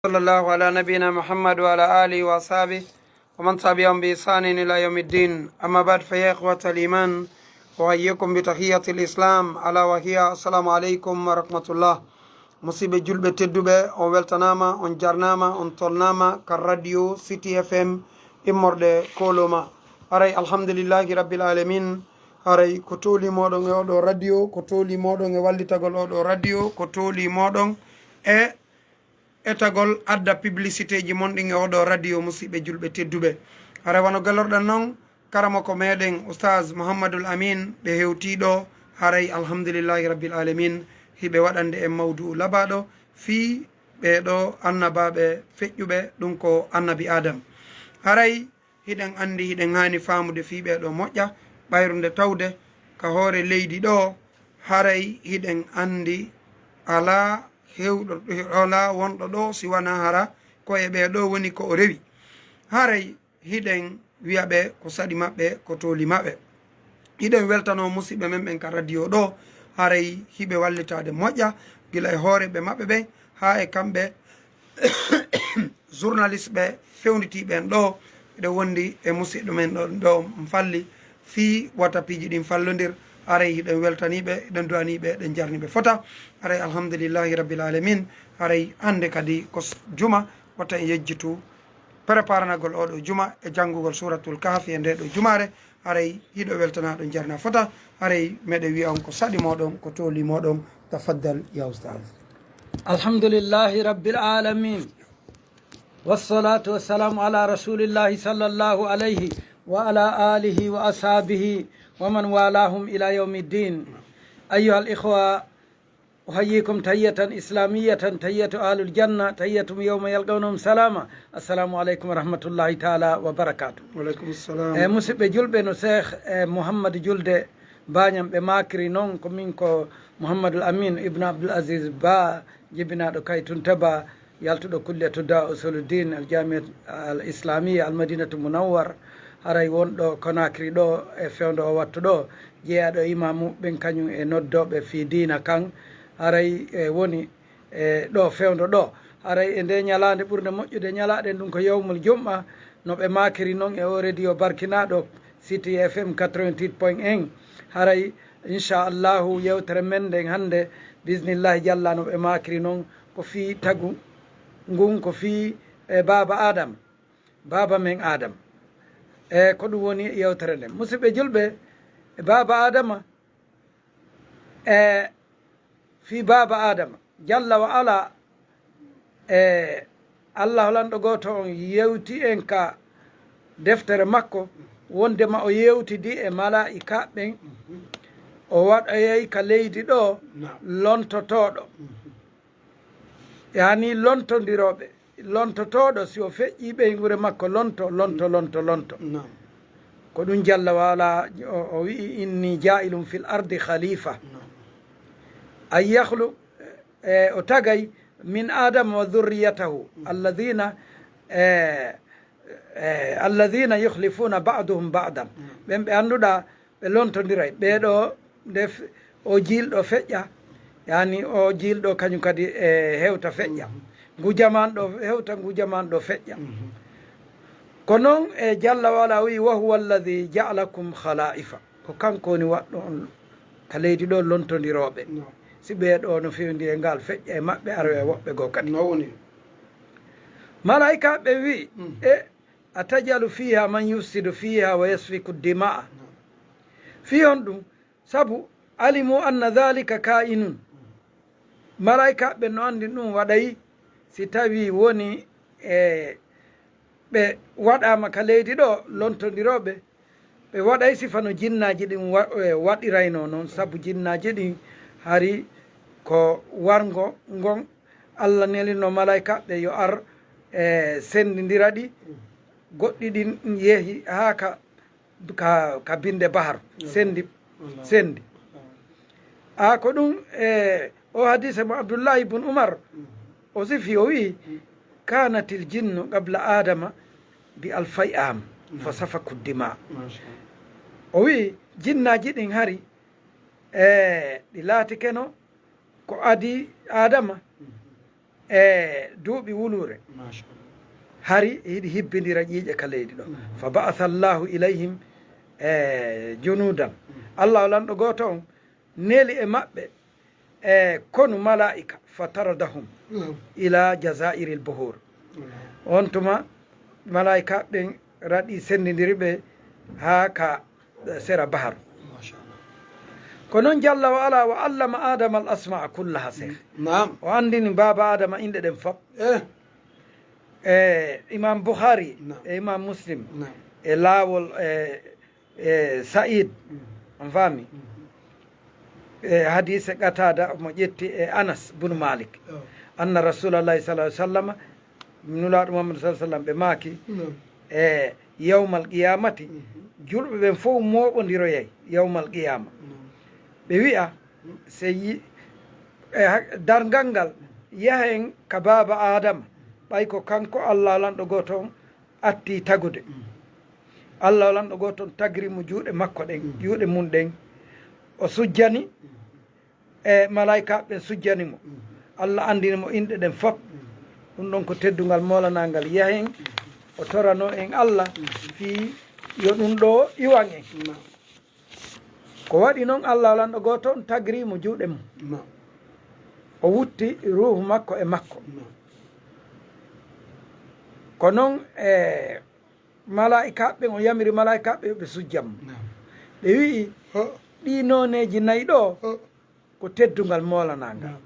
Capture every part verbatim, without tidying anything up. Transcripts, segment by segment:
وصلى الله على نبينا محمد وعلى آله وأصحابه ومن تبعهم بإحسان إلى يوم الدين. أما بعد، فيا إخوة الإيمان، أحييكم بتحية الإسلام، ألا وهي السلام عليكم ورحمة الله. Musiɓɓe julɓe tedduɓe, on weltanaama, on jarnaama, on tolnaama ka radio City F M immorde Koloma. Haray alhamdulillahi rabbil alamin. Haray ko tooli mooɗon e oɗo radio, ko tooli mooɗon e wallitagol oɗo radio, ko tooli mooɗon e etagol adda publicité ji mon ɗin e oɗo radio, musiɓɓe julɓe tedduɓe. Haray wano galorɗen non, karamoko meɗen Oustaz Mouhamadul Amin ɓe hewti ɗo. Haray alhamdulillahi rabbil alamin, hiɓe waɗande en mawdu labaɗo fii ɓe ɗo annabaɓe feƴƴuɓe, ɗum ko annabi Adam. Haray hiɗen anndi, hiɗen haani faamude fii ɓee ɗoo moƴƴa, ɓayru nde tawde ka hoore leydi ɗoo, haray hiɗen anndi alaa hewɗo, alaa wonɗo ɗoo si wanaa hara ko e ɓee ɗoo woni ko o rewi. Haray hiɗen wi'a ɓe ko saɗi maɓɓe, ko tooli maɓɓe. Hiɗen weltanoo musiɓɓe men ɓen ka radio ɗoo, haray hiɓe wallitaade moƴƴa, gila e hooreeɓe maɓɓe ɓen haa e kamɓe journaliste ɓe fewnditiiɓe en ɗoo, eɗen wondi e musiɗɗo men ɗo, ɗo falli fii wata piiji ɗin fallondir. Haray hiɗen weltaniiɓe, eɗen du'aniiɓe, eɗen jarniiɓe fota. Haray alhamdulillahi rabbil alamin. Haray hannde kadi ko s-, juma, wata en yejjitu preparanagol oo ɗoo juma e janngugol Suuratul Kahfi e ndee ɗoo jumaare. Haray hiɗo weltanaa ɗon jarnaa fota. Haray meɗen wi'a on ko saɗi mooɗon, ko tooli mooɗon. Tafaddal ya Oustaz. الحمد لله رب العالمين. والصلاة والسلام على رسول الله صلى الله عليه وعلى آله وأصحابه ومن والاهم إلى يوم الدين. أيها الإخوة، أحييكم تحية إسلامية، تحية أهل الجنة، تحيتهم يوم يلقونهم سلاما. السلام عليكم ورحمة الله تعالى وبركاته. Waleykum salam. E musiɓɓe julɓe, no Cheikh, e Mouhammad Julde Bañam ɓe maakiri non, ko min ko Mouhammadul Amin Ibn Abdul Aziz Ba, jibinaaɗo Kaytun Taba, yaltuɗo kulliyatu da usuluddin al jamiat al islamiyya al madinatu munawwar, haray wonɗo Konakiri ɗo e fewndo o wattu ɗo, jeyaɗo imamu ɓen kañum e noddooɓe fii diina kan, haray e woni e ɗo fewndo ɗo. Haray e nde ñalaande ɓurnde moƴƴude ñalaaɗen ɗum ko yawmul jum'a, no ɓe maakiri non e o radio barkinaaɗo City F M quatre-vingt-huit point un. Haray inchallahu yewtere men nden hannde, bismillahi jalla, no ɓe maakiri non ko fii tagu ngun, ko fii e baaba Adam, baaba men Adam. E ko ɗum woni yewtere nden. Musiɓɓe julɓe, e baaba Adama, e fii baaba Adama, jalla wa ala, e Allah lanɗo gooto on yewti en ka deftere makko, wondema o yewtidi e malaa'ikaaɓe ɓen, o waɗoyay ka leydi ɗo Naam. lontotooɗo. Mhm. Yani lontondirooɓe, lontotooɗo, si o feƴƴii ɓeynguure makko, lonto, lonto, lonto, lonto. Naam. Ko ɗum jalla wa ala o, o wi'i, "Inni jaa'ilun fil ardi khalifa." Naam. Ay yakhlu, e, o tagay min Adama wa dhurriyatahu, Mm. alladhina, e, e, alladhina yukhlifuna ba'duhum ba'dan. Mm. Ɓen ɓe annduɗaa ɓe lontondiray. Ɓee ɗoo, nde f-, o jiilɗo feƴƴa, yani o jiilɗo kañum kadi e hewta feƴƴa. Mhm. Ngu jaman ɗo hewta, ngu jaman ɗo feƴƴa. Mhm. Ko non e jalla wa ala o wi, "Wa huwa alladhi ja'alakum khala'ifa." Ko kanko woni waɗɗo on ka leydi ɗo lontondirooɓe. No. Si ɓee ɗoo no fewndi e ngal feƴƴa e maɓɓe, aro e woɓɓe goo kadi. No woni. Malaa'ikaaɓe ɓe wi, Mhm. "E, atajalu fiha man yufsidu fiha wa yasfiku dima'a." No. Fii honɗum? Sabu, "Alimu anna dhalika ka'inun." Malaa'ikaaɓe ɓen no anndi ɗum waɗay, si tawii woni e ɓe waɗaama ka leydi ɗo lontondirooɓe, ɓe waɗay sifa no jinnaaji ɗin wa-, e, waɗiraynoo non, sabu jinnaaji ɗin hari ko warngo ngon Allah nelino malaa'ikaaɓe yo ar, e, senndindira ɗi, goɗɗi ɗin yehi haa ka ka, ka binde bahar, Mm. sendi, Mm. sendi. Mm. A ko ɗum, e, o hadise mo Abdullahi ibn Umar, Mm. o sifi, o wi'i, Mm. "Kanatil jinnu qabla Adama bi alfay am, fa Mm. safaku dima." Masha Allah. O wi'i, jinnaaji ɗin hari, e, ɗi laatikeno ko adi Adama, Mm. e duuɓi wuluure. Machallah. Hari hiɗi hibbindira ƴiiƴe ka leydi ɗo. Mhm. Fa ba'atha Allahu ilayhim, e, junudan. Mhm. Allah o lanɗo gooto on neli e maɓɓe, e, konu malaa'ika, fa taradahum, mhm, ila jazairil buhur. Mhm. On tuma malaa'ika ɓen raɗi sendindiri ɓe haa ka sera baharu. Machallah. Ko noon jalla wa ala wa allama Adama al asma'a kullaha, Cheikh. Naam. O anndini baaba Adama inɗe ɗen fop. Eh. E Imam Bukhari, naam, e Imam Muslim, naam, e laawol, e, e Sa'id, mm, on faami? Mm. E hadiise Qatada mo ƴetti e Anas bunu Malik. Oh. Anna Rasulallahi sallallahu alaihi wasallam, Nulaaɗo Muhammad sallallahu alaihi wasallam, ɓe maaki, naam, e yawmal qiyamati, mhm, julɓe ɓen fof mooɓondiroyay yawmal qiyama. Naam. Ɓe wi'a, mm, se yi-, e ha-, darngal ngal, yahen ka baaba Adama, ɓay ko kanko Allah lanɗo gooto on atti tagude. Mm. Allah lanɗo gooto on tagri mo juuɗe makko ɗen, mm, juuɗe mum ɗen. O sujjani, mm, e malaa'ikaaɓe ɓen sujjani mo. Mm. Allah anndini mo inɗe ɗen fop. Mm. Ɗum ɗon ko teddungal moolanangal. Yahen, mm, o torano en Allah, mm, fii yo ɗum ɗo iwan en. Naam. Ko waɗi noon, Allah lanɗo gooto on tagri mo juuɗe mum. Naam. O wutti ruuhu makko e makko. Naam. Ko noon e malaa'ikaaɓe ɓen, o yamiri malaa'ikaaɓe yo ɓe sujjan mo. Naam. Ɓe wi'i, ho, ɗii nooneeji nayi ɗo, ho, ko teddungal moolanangal. Naam.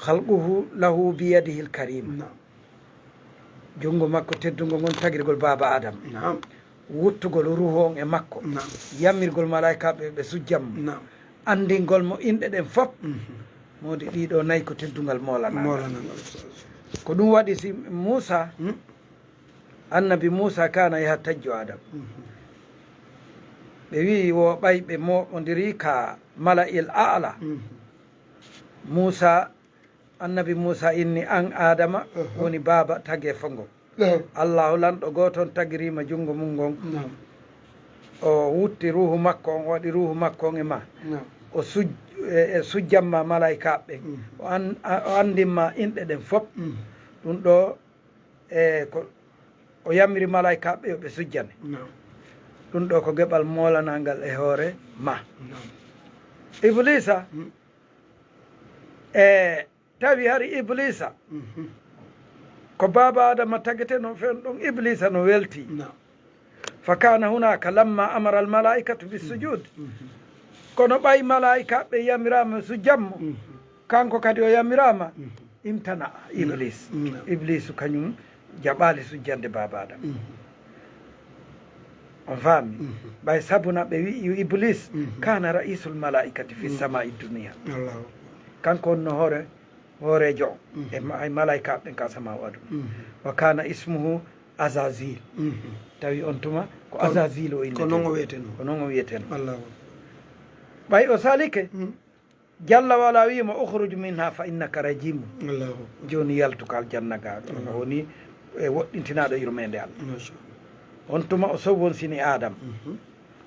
Khalquhu lahu biyadihil karima. Naam. Junngo makko teddungo ngon tagirgol baaba Adama. Naam. Wuttugol ruuhu on e makko. Naam. Yamirgol malaa'ikaaɓe ɓe sujjan mo. Naam. Anndingol mo inɗe ɗen fop. Mhm. Moodi ɗii ɗo nayi ko teddungal moolanangal. Moolanangal, Ustaz. Ko ɗum waɗi si Muusa, hmm? Annabi Muusa kana yahtajju Adam. Mhm. Ɓe wi'i wo ɓay ɓe mooɓondiri ka mala'il a'la. Mhm. Muusa, annabi Muusa inni an Adama, aha, woni baaba tageefo ngo. Naam. Allahu lanɗo gooto on tagiriima junngo mum ngon. Naam. O wutti ruuhu makko on, o waɗi ruuhu makko on e ma. Naam. O suj-, e, e sujjamma malaa'ikaaɓe ɓen. Mhm. O an-, a-, o anndimma inɗe ɗen fop. Mhm. Ɗum ɗo e ko o yamiri malaa'ikaaɓe yo ɓe sujjane. Naam. Ɗum ɗo ko geɓal moolanangal e hoore ma. Naam. Ibliisa, mm, e tawi hari Ibliisa, mhm, ko baaba Adama tageteno fen ɗon, Ibliisa no welti. Naam. Fa kana hunaka lamma amara al malaikatu bis sujud. Mhm. Kono ɓay malaa'ikaaɓe yamiraama sujjan mo, mhm, kanko kadi o yamiraama, mhm, imtana, mm, Iblis. Mm. Iblisu kañum jaɓaali sujjande baaba Adama. Mhm. On faami? Mhm. Ɓay sabuna ɓe wi'i Iblis, mhm, kana ra'isul malaikati fi, mm, samai dunia. Allahu akbar. Kanko wonno hoore, hooreejo, mhm, e ma-, e malaa'ikaaɓe ɓen ka samau aduna. Mhm. Wa kana ismuhu Azazil. Mhm. Tawi on tuma ko, ko Azazil o innetee. Ko non o wi'eteno. Ko non o wi'eteno. Allahu akbar. Ɓay o salike, mm, jalla wala wi'imo, "Ukhruj minha fa innaka rajim." Allahu akbar. Jooni yaltu ka aljanna gaaɗo. Allahu. O woni e woɗɗintinaaɗo yurmeende Allah. Masha Allah. On tuma o sowwonsini Adam. Mhm.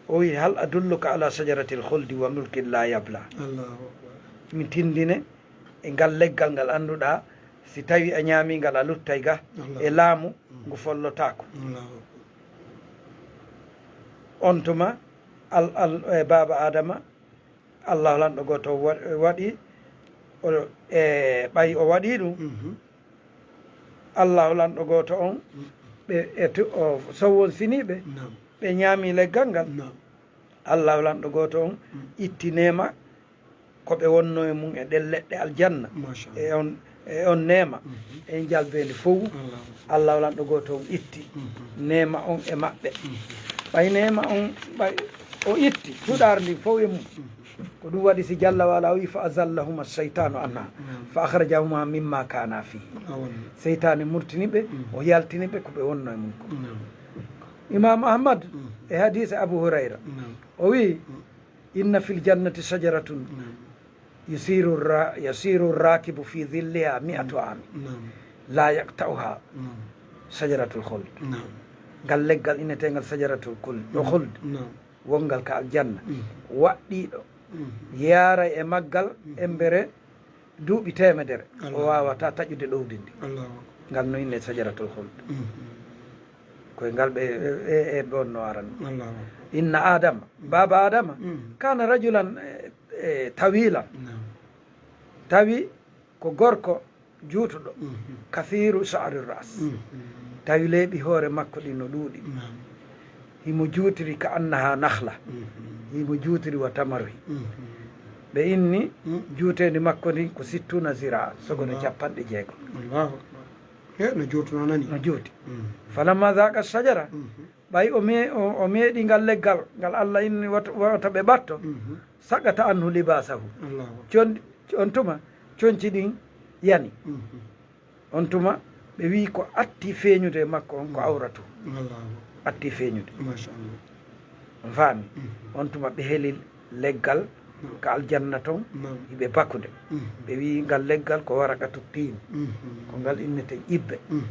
O wi, "Hal adulluka ala shajaratil khuldi wa mulkin la yabla." Allahu akbar. Mi tindine e ngal leggal ngal annduɗaa, si tawi a ñaami ngal, a luttay ga, Allahu, e laamu, mm, ngu follotaako. Allahu akbar. On tuma al-, al-, e baaba Adama, Allahu lanɗo gooto wa-, waɗi, o, e ɓay o waɗi ɗum. Mhm. Allahu lanɗo gooto on, mm, ɓe, e tu-, o sowwonsini ɓe, naam, ɓe ñaami leggal ngal. Naam. Allahu lanɗo gooto on, mm, itti neema ko ɓe wonno e mum e ɗen leɗɗe aljanna. Masha Allah. E on, e on neema, mhm, e njalbeende fow. Allahu. Allahu lanɗo gooto on itti, mhm, neema on e maɓɓe. Mhm. Ɓay neema on, ɓay o itti tuɗaar ndin fow e mum. Mhm. Ko ɗum waɗi si Jalla wa Ala o wi, "Fa azallahuma shaytanu anha, naam, fa akhrajahuma mimma kana fihi." Awan. Seytaane murtini ɓe, mhm, o yaltini ɓe ko ɓe wonno e mum ko. Naam. Imam Ahmad, mhm, e hadiise Abu Hurayra, naam, o wi, mhm, "Inna fil jannati shajaratun, naam, yusiru ra-, yasiru rakibu fi dhilliha mi'atu, mm, aami, naam, la yaqta'uha, naam, shajaratul khuld." Naam. Ngal leggal inneteengal shajaratul khuld, ɗo, mm, khuld, naam, wonngal ka aljanna. Mm. Waɗɗiiɗo, mm, yaara e maggal, mm, embere duuɓi teemedere, o Allahu waawata taƴude ɗowdi ndi. Allahu akbar. Ngal no innee sajaratul khuld. Mhm. Koye ngal ɓe e e ɓe wonno arani. Allahu akbar. Inna Adama, baaba Adama, Mhm. kana rajulan e, e, tawilan. Naam. Tawi ko gorko juutuɗo, Mhm. kathiru sha'ri ras. Mhm. Tawi leeɓi hoore makko ɗi no ɗuuɗi. Naam. Himo juutiri ka annaha nakhla. Mhm. Himo juutiri wa tamaruhi. Mhm. Ɓe inni Mm. juuteendi makko ndin ko sittuna zira, sogono Allahu. Capanɗe jeego. Allahu akbar. He no juutuno nani. No juuti. Mhm. Falamma zaqa shajara, Mhm. ɓay o me o o meeɗi ngal leggal, ngal Allah inni wata wata ɓe ɓatto, Mhm. saqata anhu libasahu. Allahu akbar. Con on tuma conci ɗin yani. Mhm. On tuma ɓe wi ko atti feeñude e makko on ko awratu. Allahu akbar. Atti feeñude. Masha Allah. On faami? Mhm. On tuma ɓe heli leggal Naam. ka aljanna ton, Naam. hiɓe bakude. Mhm. Ɓe wi ngal leggal ko waraqatu tin. Mhm. Ko ngal inneten ibbe. Mhm.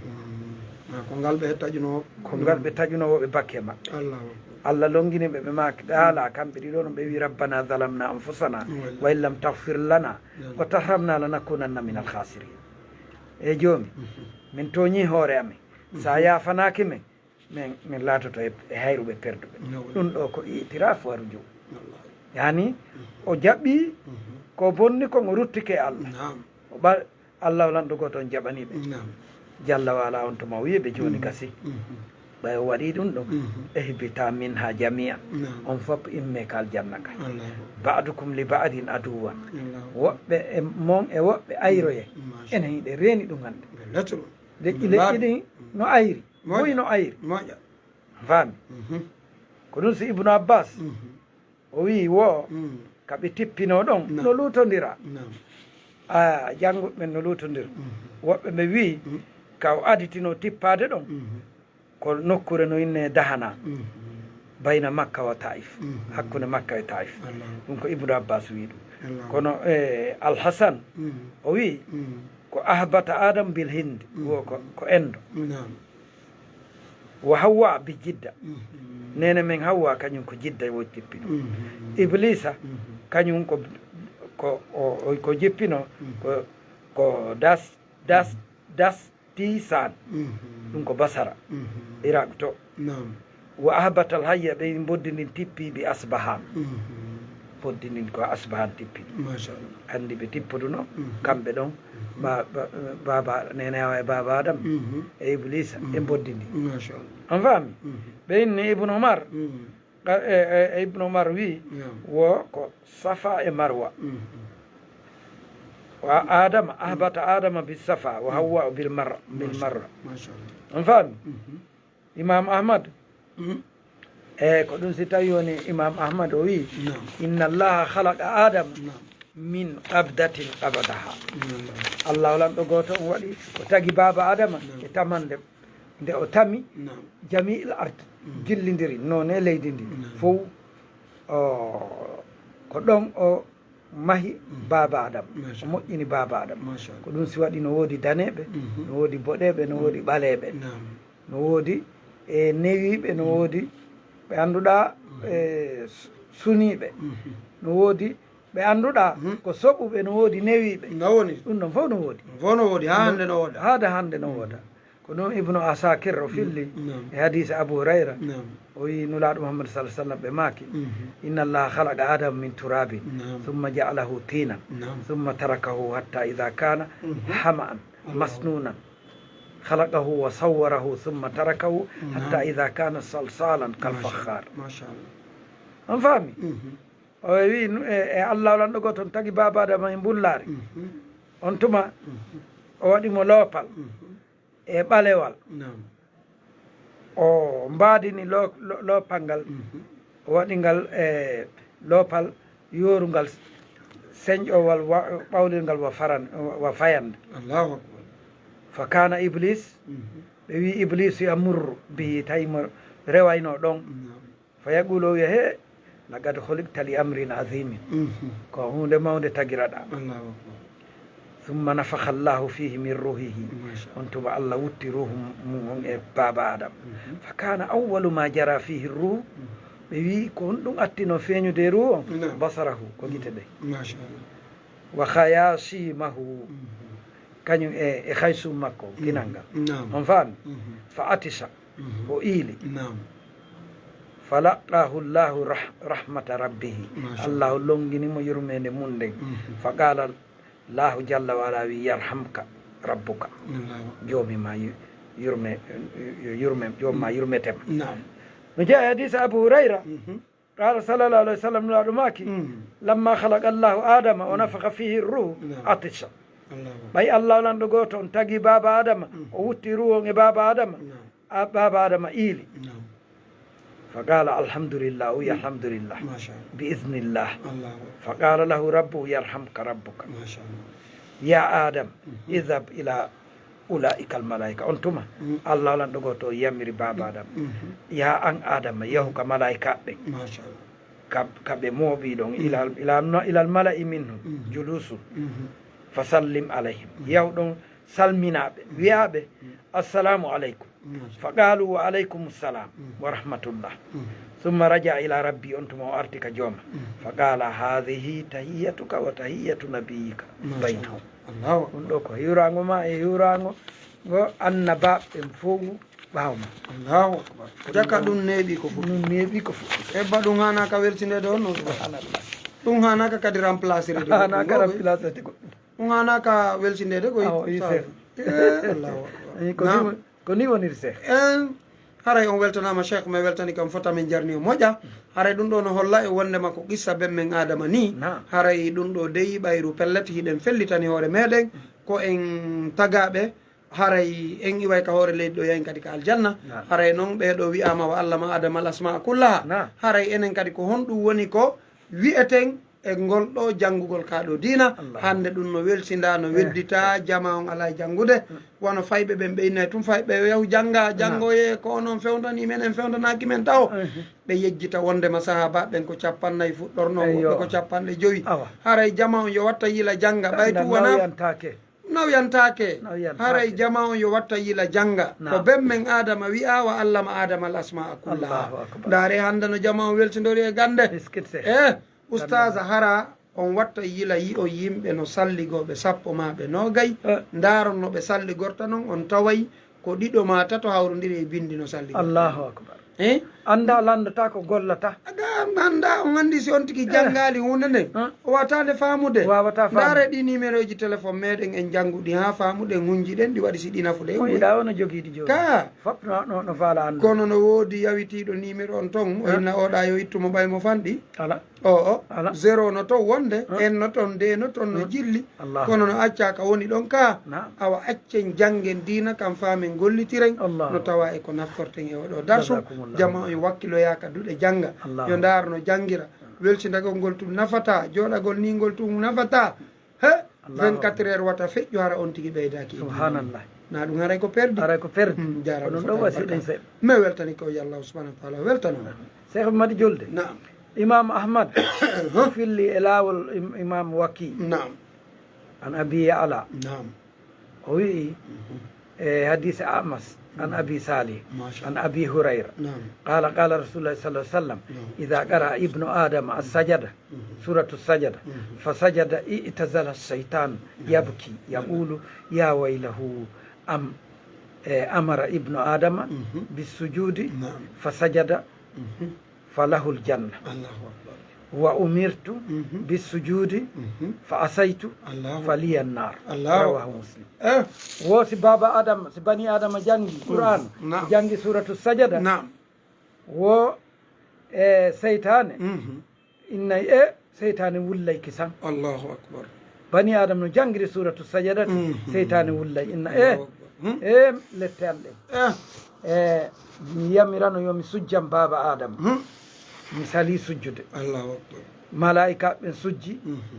Ah, ko ngal ɓe taƴuno. Ko ngal ɓe taƴuno wo ɓe bakke maɓɓe. Allahu akbar. Allah longini ɓe, ɓe maaki, qaala, kamɓe ɗiɗo no ɓe wi, rabbana zalamna anfusana Walla. Wa in lam taghfir lana Walla. Wa tarhamna lanakunanna min alkhasirin. E joomi, Mhm. min tooñi hoore amen. So a yaafanaaki men, min min laatoto e e hayruɓe perduɓe. Nawal. Ɗum ɗo ko itirafu waru jow. Wallahi. Yani o jaɓɓi Mhm. ko bonni kon, o ruttike e Allah. Naam. O ɓa Allah o lanɗo gooto on jaɓaniɓe. Naam. Jalla wa ala on tuma o wiyeɓe jooni gasi. Mhm. Ɓay o waɗi ɗum ɗo. Mhm. Ehbita minha jami'an. Naam. On fop imme ka aljanna ka. Allahu. Ba'dukum li ba'din aduwan. Allahu. Woɓɓe e mon e woɓɓe ayroye. Masha. Enen hiɗe reeni ɗum hannde. Lettre. Leƴƴi Ɓe laaɓi. Leƴƴi ɗin no ayri. Moƴƴa. Moy no ayri. Moƴƴa. Faami. Mhm. Ko ɗum si Ibnu Abbas Mhm. o wi wo Mm. ka ɓe tippino ɗon Naam. No luutondira. Naam. A jannguɓe ɓen no luutondira. Mhm. Woɓɓe ɓe wi ka o aditino tippaade ɗon ko nokkure no inne Dahana, bayna Makka wa Taif, hakkunde Makka e Taif. Ɗum ko Ibnu Abbas wi ɗum. Kono e Alhasan o wi ko ahbata Adam bil Hind, wo ko ko Endo. Wa Hawwa bi Jidda. Nene men Hawwa kañum ko Jidda wo jippi ɗum. Iblisa kañum ko ko o- o- ko jippino ko ko das das das tisan. Ɗum ko Basara, Iraq to. Wa ahbatal hayya, ɓe mboddi ndin tippi bi Asbahan. Mboddi ndin ko Asbahan tippi ɗum. Andi ɓe tippoduno kamɓe ɗon. Ba- ba- baba nene Hawa e baba Adam e Iblisa e mboddi ndi. On faami? Ɓe inni Ibnu Umar, e- e- e Ibnu Umar wi wo ko Safa e Marwa. Wa Adama, ahbata Adama bi Safa wa Hawwa bil Marwa. Bil Marwa. On faami? Imam Ahmad, e ko ɗum si tawi woni Imam Ahmad o wi, inna Allaha khalaqa Adama min qabdatin qabadaha. Allah o lanɗo gooto on waɗi ko tagi baba Adama e tamande, nde o tami jami'il ard, jillindiri none leydi ndi fow. O ko ɗon o mahi baba Adama, o moƴƴini baba Adama. Ko ɗum si waɗi no woodi daneeɓe, no woodi boɗeeɓe, no woodi ɓaleeɓe. No woodi e newiiɓe, no woodi ɓe annduɗaa e su- suniiɓe, no woodi ɓe annduɗaa ko soɓuɓe, no woodi newiiɓe. No woni. Ɗum ɗon fof no woodi. Fof no woodi, haa hannde no wooda. Haada hannde no wooda. Ko ɗum Ibnu Asakir o filli e hadiise Abu Hurayra. O wi Nulaaɗo Muhammad sallallahu alaihi wasallam ɓe maaki, inna Allaha khalaqa Adama min turabin, thumma ja'alahu tinan, thumma tarakahu hatta idha kana hama'an masnunan. Khalaqahu wa sawwarahu thumma tarakahu hatta idha kana salsalan kal fakhar. On faami? O wi e Allah lanɗo gooto on tagi baba Adama e mbullaari. On tuma o waɗi mo loopal e ɓalewal. O mbaadini lo- lo- loopal ngal, o waɗi ngal e loopal yoorungal, señƴowal wa- ɓawlirngal wa faran- wa fayannde. Allahu akbar. Fa kana Iblis, ɓe wi Iblisu yamurru bihi, tawi mo rewayno ɗon. Fa yaqulu, o wiya, he, laqad khuliqta li amrin azimin. Ko huunde mawnde tagiraɗaa. Thumma nafakha Allahu fihi min ruhihi. On tuma Allah wutti ruuhu mum on e baba Adam. Fa kana awwalu ma jara fihi ruuhu. Ɓe wi ko honɗum attino feeñude e ruuhu on? Basarahu, ko gite ɗe. وخياشيمه, kañum e, e haysum makko, kinal ngal. Naam. On faami? Mhm. فعطس, Mhm. o iili. Naam. فلقاه الله رح-, رحمة ربه. Masha Allah. Allahu longini mo yurmeende mum nden. Mhm. فقال الله جل وعلا wi, يرحمك ربك. Allahu Akbar. Joomi ma yu-, yurme, yurme, joomi ma yurmetema. Naam. No jeyaa e hadiisa Abu Hurayra. Mhm. قال صلى الله عليه وسلم, Nulaaɗo maaki, Mm. لما خلق الله آدم ونفخ فيه الروح Naam. عطس. Allahu Akbar. Ɓay Allah lanɗo gooto on tagi baaba Adama, Mm. o wutti ruhu on e baaba Adama, Naam. a, baaba Adama iili. Naam. فقال الحمد لله, o wi Mm. الحمد لله. Masha Allah. بإذن الله. Allahu Akbar. فقال له ربه يرحمك ربك. Masha Allah. يا آدم, Mhm. اذهب إلى أولئك الملائكة. On tuma, Mm. Allah lanɗo gooto o yamiri baaba Adama. Mhm. Yaa an Adama, yahu ka malaa'ikaaɓe ɓen. Masha Allah. Ka, ka ɓe mooɓii ɗon, Mm. إلى، إلى، إلى الملأ منهم Mm. جلوس. Mhm. فسلم عليهم. Mm. Yahu ɗon salminaa ɓe, Mm. wi'aa ɓe, Mm. السلام عليكم. Masha Allah. فقالوا وعليكم السلام Mm. ورحمة الله. Mm. ثم رجع إلى ربه, on tuma o arti ka jooma. Mm. فقال هذه تحيتك وتحية نبيك Masha بينهم. Allah. Allahu Akbar. Ɗun ɗoo ko hiwraango ma e hiwraango ngo annabaaɓe ɓen fow ɓaawo ma. Allahu Akbar. Jaka ɗun neeɓi ko fuɗɗi. Ɗun neeɓi ko fuɗɗi. Ebba ɗun haanaaka welsindeede on non. Subhanallah. Ɗun haanaaka kadi remplacereede. Haanaaka remplacereede goɗɗum. Ɗun haanaaka welsindeede koy. Awa, wi Seex. Eh, Allahu Akbar. Eh, ko ni Naam. woni, ko ni woniri Seex. En, haray on weltanaama Seex, mi weltani kam fota min jarni o moƴƴa. Haray ɗun ɗoo no holla e wonndema ko qissa ben men Aadama ni. Naam. Haray ɗun ɗoo dey ɓayru pellet hiɗen fellitani hoore meɗen ko en tagaaɓe. Haray en iway ka hoore leydi ɗoo, yahin kadi ka aljanna. Naam. Haray non ɓee ɗoo wi'aama wa allama Aadama al asmaa kullaha. Naam. Haray enen kadi ko honɗun woni ko wi'eten e ngol ɗoo janngugol kaa ɗoo diina? Allah. Hannde ɗun no welsindaa, no Eh. weddita, jamaa on alaa e janngude. Mm. Wano fayɓe ɓen ɓe innay tun fayɓe yo yahu jannga, Naam. janngoyee, ko onon fewndanii men, en fewndanaaki men taho. Mhm. Ɓe yejjita wonndema sahaabaaɓe ɓen ko cappannayi fuɗɗornoo, Eyyo. woɓɓe ko cappanɗe jowi. Awa. Haray jamaa on yo watta yila jannga, ɓay Nda tun wonaa nawyantaake. Nawyantaake. Nawyantaake. Haray jamaa on yo watta yila jannga. Naam. Ko ben men Aadama wi'aa, wa allama Aadama al asmaa kullaha. Allahu Akbar. Ndaaree hannde no jamaa on welsindori e gannde. Biskit se. Eh, ustaaza, hara on watta yila yi'on yimɓe no salligoo ɓe sappo maa ɓe noogay. Eh. Ndaaron no ɓe salligorta non, on taway ko ɗiɗo maa tato hawrondiri e binndi no salligorta. Allahu Akbar. Eh? Anndaa, lanndataa ko gollataa. Aga anndaa, on anndi si on tigi Eh. janngaali huunde nden, Huh? o waawataa nde faamude. Waawataa faamude. Ndaaree ɗii nimerooji téléphone meɗen, en janngu ɗi haa faamuɗen, hunjiɗen, ɗi waɗi si ɗi nafude. Ko yiɗaa o no jogii ɗi jooni. Ka. Fop no, no, no faala anndude. Kono no woodi yawitiiɗo nimero on ton, o Huh? hinna oɗa yo ittu mo ɓay mo fanɗi. Alaa. O, o. Alaa. Zéro no ton wonde, Huh? en no ton, de no ton no Huh? jilli. Allahu Kono no Akbar. accaa ka woni ɗon ka, Naam. awa accen janngen diina kan faamen gollitiren, Allahu no tawa e ko naftorten e oɗo darsu. Jazakumullahu Jama khairan. on wakkiloyaa ka duɗe jannga. Allahu Yo ndaar no janngira. Welsindagol ngol tun nafataa, jooɗagol ni ngol tun nafataa. He, Allahu vingt-quatre heures wata feƴƴu hara on tigi ɓeydaaki e diina. Subhanallah. Na ɗum haray ko perdi. Haray ko perdi. Hmm, jaaraama Ko ɗum ɗo fota wasi barka. ɗum seeɗa. Mi weltani ko yo Allah subhanahu wa ta'ala weltano. Seex Madi Julde. Naam. Imam Ahmad. Huh? Filli e laawol im-, Imam Waki. Naam. An Abi Ya'la. Naam. O wi'i, Mhm. e hadiise Amas, an Mhm. Abi Salih, Masha an Allah. Abi Hurayra. Naam. Qala, qala Rasulullah sallallahu alaihi wasallam, Naam. Idha qara'a ibnu Adam as-sajada, Mhm. suratu sajada, Mhm. fa sajada i'tazala shaytan Naam. yabki, Naam. yaqulu, ya waylahu, am, e, amara ibnu Adama Mhm. bis sujudi, Naam. fa sajada, Mhm. falahul janna. Allahu akbar. Wa umirtu Mhm. bis sujudi Mhm. fa asaitu Allahu faliyan nar. Allahu Rawahu Muslim. Eh. Wo si baba Adam, si bani Adama jangi Qur'an, Naam. jangi suratu sajada. Naam. Wo, e, seytane. Mhm. Innay e seytane wullay kisan. Allahu akbar. Bani Adama no jangiri suratu sajada, Mhm. seytane wullay inna e, Allahu akbar. Hmm? e lette an ɗen. Eh. E mi yamirano yo mi sujjan baba Adama. Hmm. Mi sali sujjude. Allahu akbar. Malaika ɓen sujji. Mhm.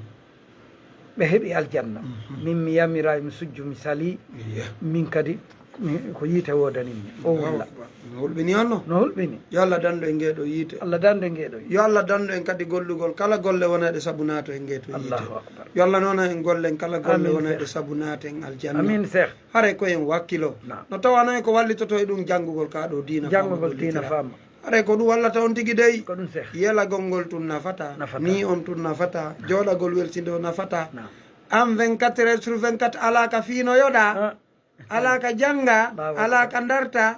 Ɓe heɓi aljanna. Mhm. Min mi yamira mi sujju mi sali. Iya. Min kadi mi, ko yiite wodanimmi. O Allahu wulla. akbar. No hulɓini on no? No hulɓini. Yo Allah dandu en ngeɗo yiite. Allah dandu en ngeɗo yiite. Yo Allah dandu en kadi gollugol kala golle wonayɗe sabu naato en ngeto yiite. Allahu akbar. Yo Allah nona en gollen kala golle Amin, wonayɗe Seex. sabu naaten aljanna. Amin, Seex. Haray ko en wakkilo. Naam. No tawana en ko wallitoto e ɗum janngugol ka ɗo diina Janngugol faama diina gollitira. faama. Haray ko ɗum wallata on tigi dey. Ko ɗum, Seex. Yelagol ngol tun nafata. Nafata. Ni on tun nafata. Jooɗagol welsindo nafata. Naam. An vingt-quatre heures sur vingt-quatre, alaa ka fiinoyoɗaa, alaa ka janngaa, alaa ka ndartaa,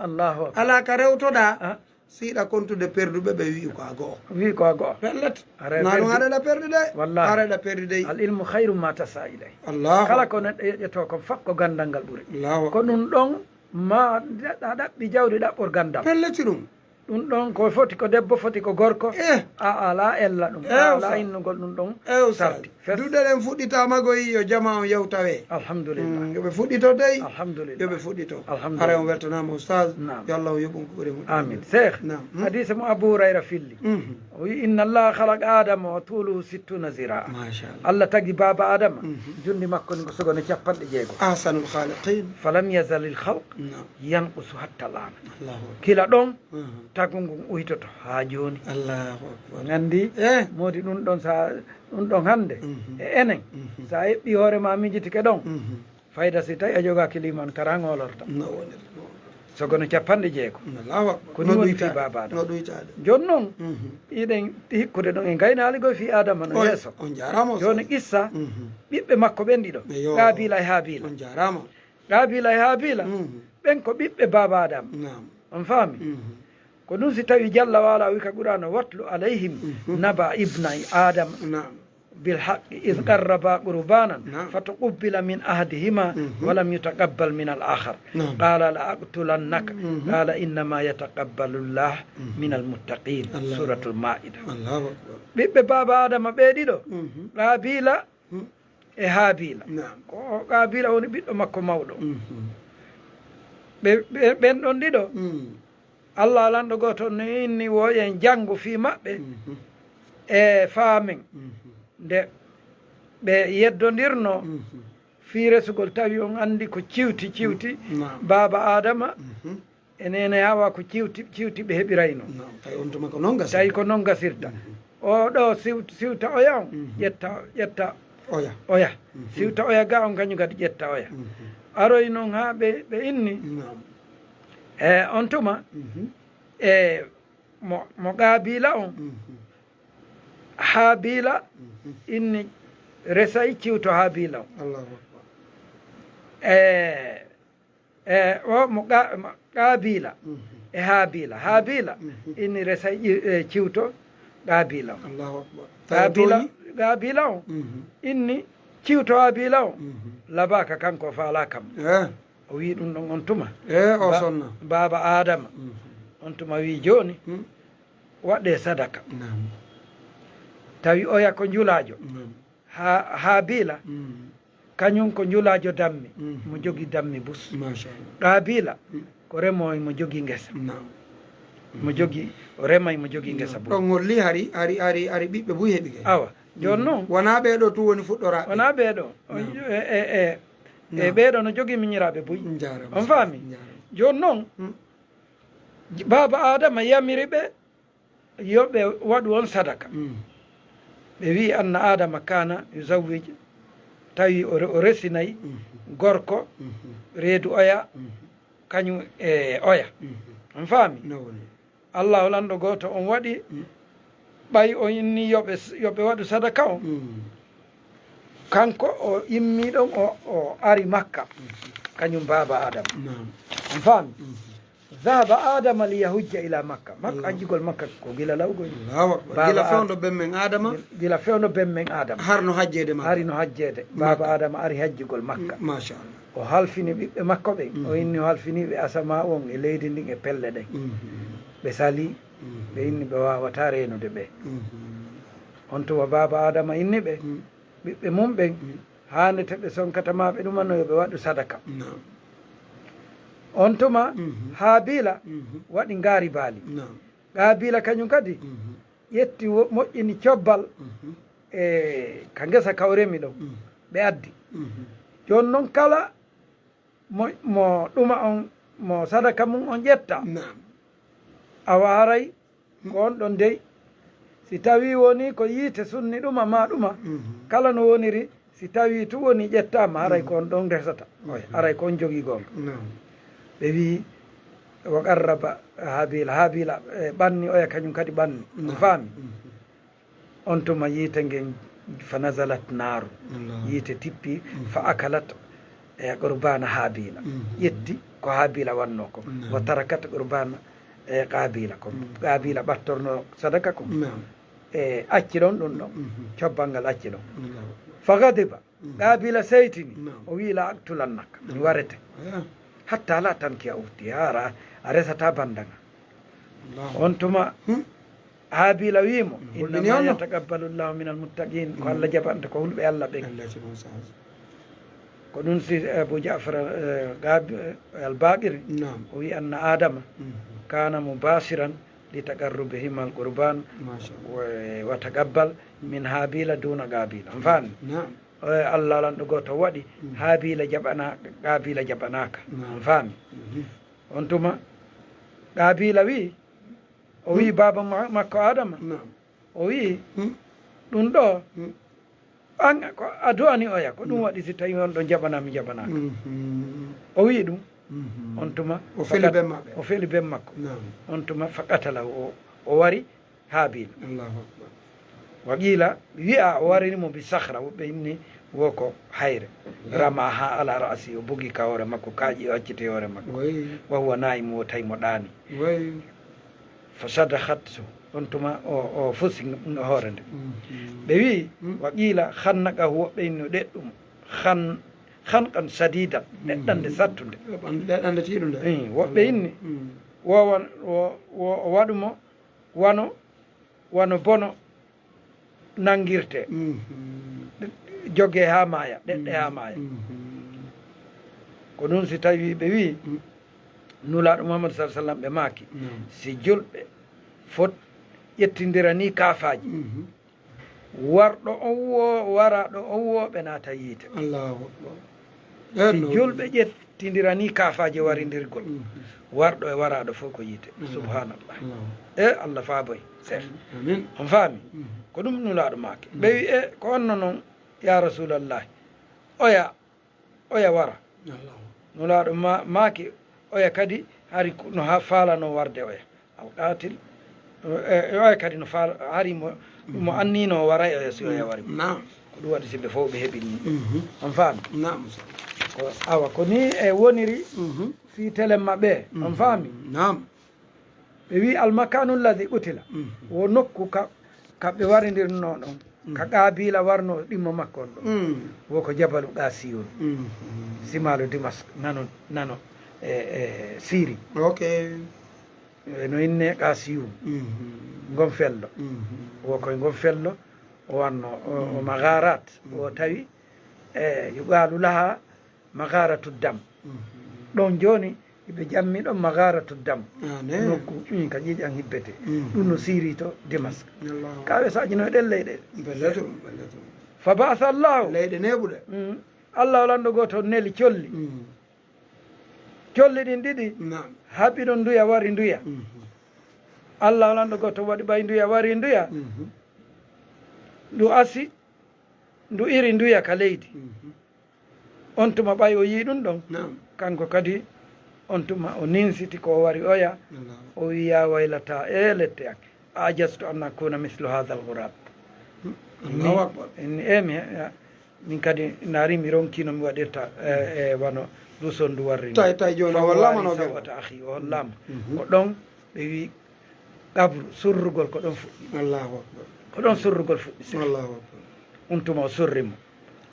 alaa ka rewtoɗaa. Siɗa kontude perduɓe ɓe, wi'i ko a go'o. Wi'i ko a go'o. Pellet. Naa ɗum aɗa perdi de. Wallahi. Aɗa perdi de. Al ilmu khayru ma tasa ilay. Allahu. Kala ko neɗɗo yeƴƴoto kon fof ko ganndal ngal ɓuri. Allahu. Ko ɗum ɗon ma ɗaɓɓi jawdi ɗaɓɓor ganndal. Pelleti ɗum. Ɗum ɗon ko foti ko debbo, foti ko gorko. Eh. A alaa ella ɗum. Eh, a alaa innugol ɗum ɗon. Eh, sarti. Duɗe ɗen fuɗɗitaama goyi, yo jama on yewtawe. Alhamdulillah. Mm, yo ɓe fuɗɗito dey. Alhamdulillah. Yo ɓe fuɗɗito. Alhamdulillah. Haray on weltanaama, Oustaz. Naam. Yo Allah o yoɓ on ko ɓuri moƴƴude. Amin. Cheikh, hadise mo Abu Hurayra filli. O wi, "Inna Allah khalaqa Adama wa tuluhu sittuna zira'a." Machallah. Allah tagi baaba Adama, junndi makko ni ko sogono capanɗe jeego. Ahsanul khaliqin. Falam yazalil khalq yanqusu hatta al'ana. Allahu akbar. Kila ɗon, tagu ngun uytoto haa jooni. Allahu akbar. Nganndi, moodi ɗum ɗon sa, ɗum ɗon hannde, e enen, sa eɓɓi hoore ma mijitike ɗon, fayda si tawi a jogaaki liman kara ngolorta. No woniri, no woniri. Sogono capanɗe jeego. Allahu akbar. Ko ni woni fii baaba Adama. No ɗuytaade. Jooni noon, iɗen hikkude ɗon en gaynaali goy fii Adama no yeeso. On jaaraama. Jooni qissa, ɓiɓɓe makko ɓen ɗiɗo. Qaabila e Haabila. On jaaraama. Qaabila e Haabila, ɓen ko ɓiɓɓe baaba Adama. Naam. On faami? Ko ɗum si tawi jalla wa ala wi ka Qur'aana, "Watlu alayhim naba ibnay Adama." Naam. "Bil haqqi idh qarraba qurbanan fatuqubila min ahadihima wa lam yutaqabbal min al akhar. Qala la aqtulannaka. Qala innama yataqabbalu llah min al muttaqin." Suratul Maida. Allahu akbar. Ɓiɓɓe baaba Adama ɓe ɗiɗo, Qaabila e Haabila. Ko Qaabila woni ɓiɗɗo makko mawɗo. Ɓe, ɓe, ɓen ɗon ɗiɗo, Allah lanɗo gooto no inni wo en janngu fii maɓɓe e faamen nde ɓe yeddondirno fii resugol, tawi on anndi ko ciwti, ciwti baaba Adama e neene Hawa ko ciwti, ciwti ɓe heɓirayno. Naam, tawi on tuma ko non gasirta. Tawi ko non gasirta. O ɗo siw-, siwta oya on, ƴetta, ƴetta oya. Oya. Siwta oya ga on, kañum kadi ƴetta oya. Aroy noon haa ɓe, ɓe inni. Naam. E on tuma, e mo, mo Qaabila on, Haabila inni resay ciwto Haabila on. Allahu akbar. E, e o mo Qa-, mo Qaabila e Haabila. Haabila inni resay ƴi-, e, ciwto Qaabila on. Allahu akbar. Tawi Qaabila, tooñi? Qaabila on inni ciwto Haabila on. Labaaka kanko o faalaa kam. Eh. O wii ɗum ɗon on tuma. Eh, o Ba-, sonna. Baaba Adama. On tuma wii jooni, waɗee sadaka. Naam. Tawi oya ko njulaajo. Naam. Ha-, Haabila, kañum ko njulaajo dammi, mo jogii dammi bus. Machallah. Qaabila, ko remoowo mo jogii ngesa. Naam. Mo jogii, o remay mo jogii ngesa bus. Ɗon holli hari, hari, hari, hari ɓiɓɓe buy heɓi kay. Awa, jooni noon. Wonaa ɓee ɗoo tun woni fuɗɗoraaɓe. Wonaa ɓee ɗoo. O, e, e, e, e ɓee ɗoo no jogii miñiraaɓe buy. Njaaraama. On faami? Njaaraama. Jooni noon, baaba Adama yamiri ɓe yo ɓe waɗu on sadaka. Ɓe wi'i, "Anna Adama kana yuzawwij," tawi o re-, o resinay gorko reedu oya, kañum e oya. On faami? No woni. Allahu lanɗo gooto on waɗi, ɓay o inni yo ɓe s-, yo ɓe waɗu sadaka on. Kanko o immi ɗon, o, o ari Makka, kañum baaba Adama. Naam. On faami? Dhahaba Adama li yahujja ila Makka. Makka, hajjugol Makka ko gila lawgol. Allahu akbar. Baaba Gila Ad-, fewndo bemmen Adama. Gila fewndo bemmen Adama. Har no hajjeede Makka. Hari no hajjeede. Baaba Adama ari hajjugol Makka. Machallah. O halfini ɓiɓɓe makko ɓen. O inni o halfini ɓe asamaa on e leydi ndin e pelle ɗen. Ɓe salii, ɓe inni ɓe waawataa reenude ɓe. On tuma baaba Adama inni ɓe, ɓiɓɓe mum ɓen, haande te ɓe sonkata ma ɓe ɗumano yo ɓe waɗu sadaka. Naam. On tuma, Haabila waɗi ngaari baali. Naam. Qaabila kañum kadi ƴetti wo-, moƴƴini cobbal e ka ngesa ka o remi ɗon. Ɓe addi. Jooni noon kala mo, mo ɗuma on, mo sadaka mum on ƴetta. Naam. Awa haray ko on ɗon dey, si tawii wonii ko yiite sunni ɗuma maa ɗuma, kala no woniri, si tawii tun wonii ƴettaama, haray ko on ɗon resata. Oya, haray ko on jogii goonga. Naam. Ɓe wi'i, "Wa qarraba Haabila." Haabila, e, ɓanni, oya kañum kadi ɓanni. On faami? On tuma yiite ngen Fa nazalat naru, yiite tippi, fa akalat e qurbana habila, ƴetti ko habila wanno ko, wa tarakat qurbana e qabila ko, qabila ɓattorno sadaka ko, e acci ɗon ɗum ɗon, cobbal ngal acci ɗon. Fa gadiba, qabila seytini, o wi la aktulannaka, mi warete, hatta la tankiya ukti, hara a resata bandanga. On tuma habila wimo, innama yataqabbalu llahu min almuttaqin, ko allah jaɓanta ko hulɓe allah ɓen. Ko ɗum si abu jafar, albaqiri, o wi anna adama kana mubasiran li taqarrubihima alqurban, wa taqabbal min habila duna qabila, on faami? Allah lanɗo goto waɗi habila jaɓanaka, qabila jaɓanaka, on faami? On tuma qabila wi, o wi baba makko adama, o wi ɗum ɗo an ko a du'ani oya, ko ɗum waɗi si tawi on ɗon jaɓana mi jaɓanaka? O wi ɗum. On tuma o feli ben maɓɓe, o feli ben makko. On tuma fa qatalahu, o wari habila. Wa qila, wi'a o warini mo bi sahra, woɓɓe inni wo ko hayre. Ramaha ala ra'si, o bugi ka hoore makko, kaaƴi o acciti hoore makko. Wa huwa naimu, wo tawi mo ɗaani. Fa sadakhathu, on tuma o fusi hoore nde. Ɓe wi, wa qila khannaqahu, woɓɓe inni o ɗeɗɗumo. Khan khanqan sadidan, ɗeɗɗande sattunde. Ɗeɗɗande tiiɗunde. Woɓɓe inni wo o waɗumo wano wano bono nangirte, joge ha maaya, ɗeɗɗe ha maaya. Ko ɗum si tawi ɓe wi nulaɗo muhammadu sa sallam ɓe maaki, si julɓe fot ƴettindira ni kafaji, warɗo on wo waraɗo on wo ɓe naata yiite. Si julɓe ƴettindira ni kafaji warindirgol, warɗo e waraɗo fof ko yiite. Subhanallah. E allah faaboy seeɗa. On faami? Ko ɗum nulaɗo maaki, ɓe wi e ko onno noon, ya rasulallahi, oya oya wara. Nulaɗo maaki, oya kadi hari no ha faalano warde oya. Alqatil, oya kadi no faala hari mo mo annino o waray oya si oya wari mo. Ko ɗum waɗi si ɓe fof ɓe heɓini. On faami? Ko awa ko ni e woniri fii telemma ɓe. On faami? Ɓe wi almakanu lladi qutila, wo nokku ka ka ɓe warindirno ɗon, ka qabila warno ɗimmo makko on ɗon, wo ko jabalu qasiyun, simalu dimask, nano nano e siri. Ok. No inne qasiyun. Ngon fello, wo koye ngon fello o wanno o magarat, o tawi e yuqalu laha magaratu dam. Ɗon jooni hiɓe jammi ɗon magaratu dam. Nokku ka ƴiƴan hibbete. Ɗum no siri to dimask. Kawe saji no e ɗen leyɗe. Fa ba'asa allahu, leyɗe neɓuɗe. Allah o lanɗo goto neli colli. Colli ɗin ɗiɗi haɓi ɗon nduya wari nduya. Allah o lanɗo goto waɗi ɓay nduya wari nduya. Ndu asi ndu iri nduya ka leydi. On tuma ɓay o yii ɗum ɗon, kanko kadi on tuma o ninsiti ko o wari oya. O wi ya waylata, e lette an, ajastu an akuna mislu hadha alghurab. Inni emi min kadi naari mi ronki no mi waɗirta e wano duson ndu warri. Tay tay joni o hollama no ɓe wata akhi, o hollama. Ko ɗon ɓe wi qabru surrugol ko ɗon fuɗɗi. Allahu akbar. Ko ɗon surrugol fuɗɗi sir. Allahu akbar. On tuma o surri mo.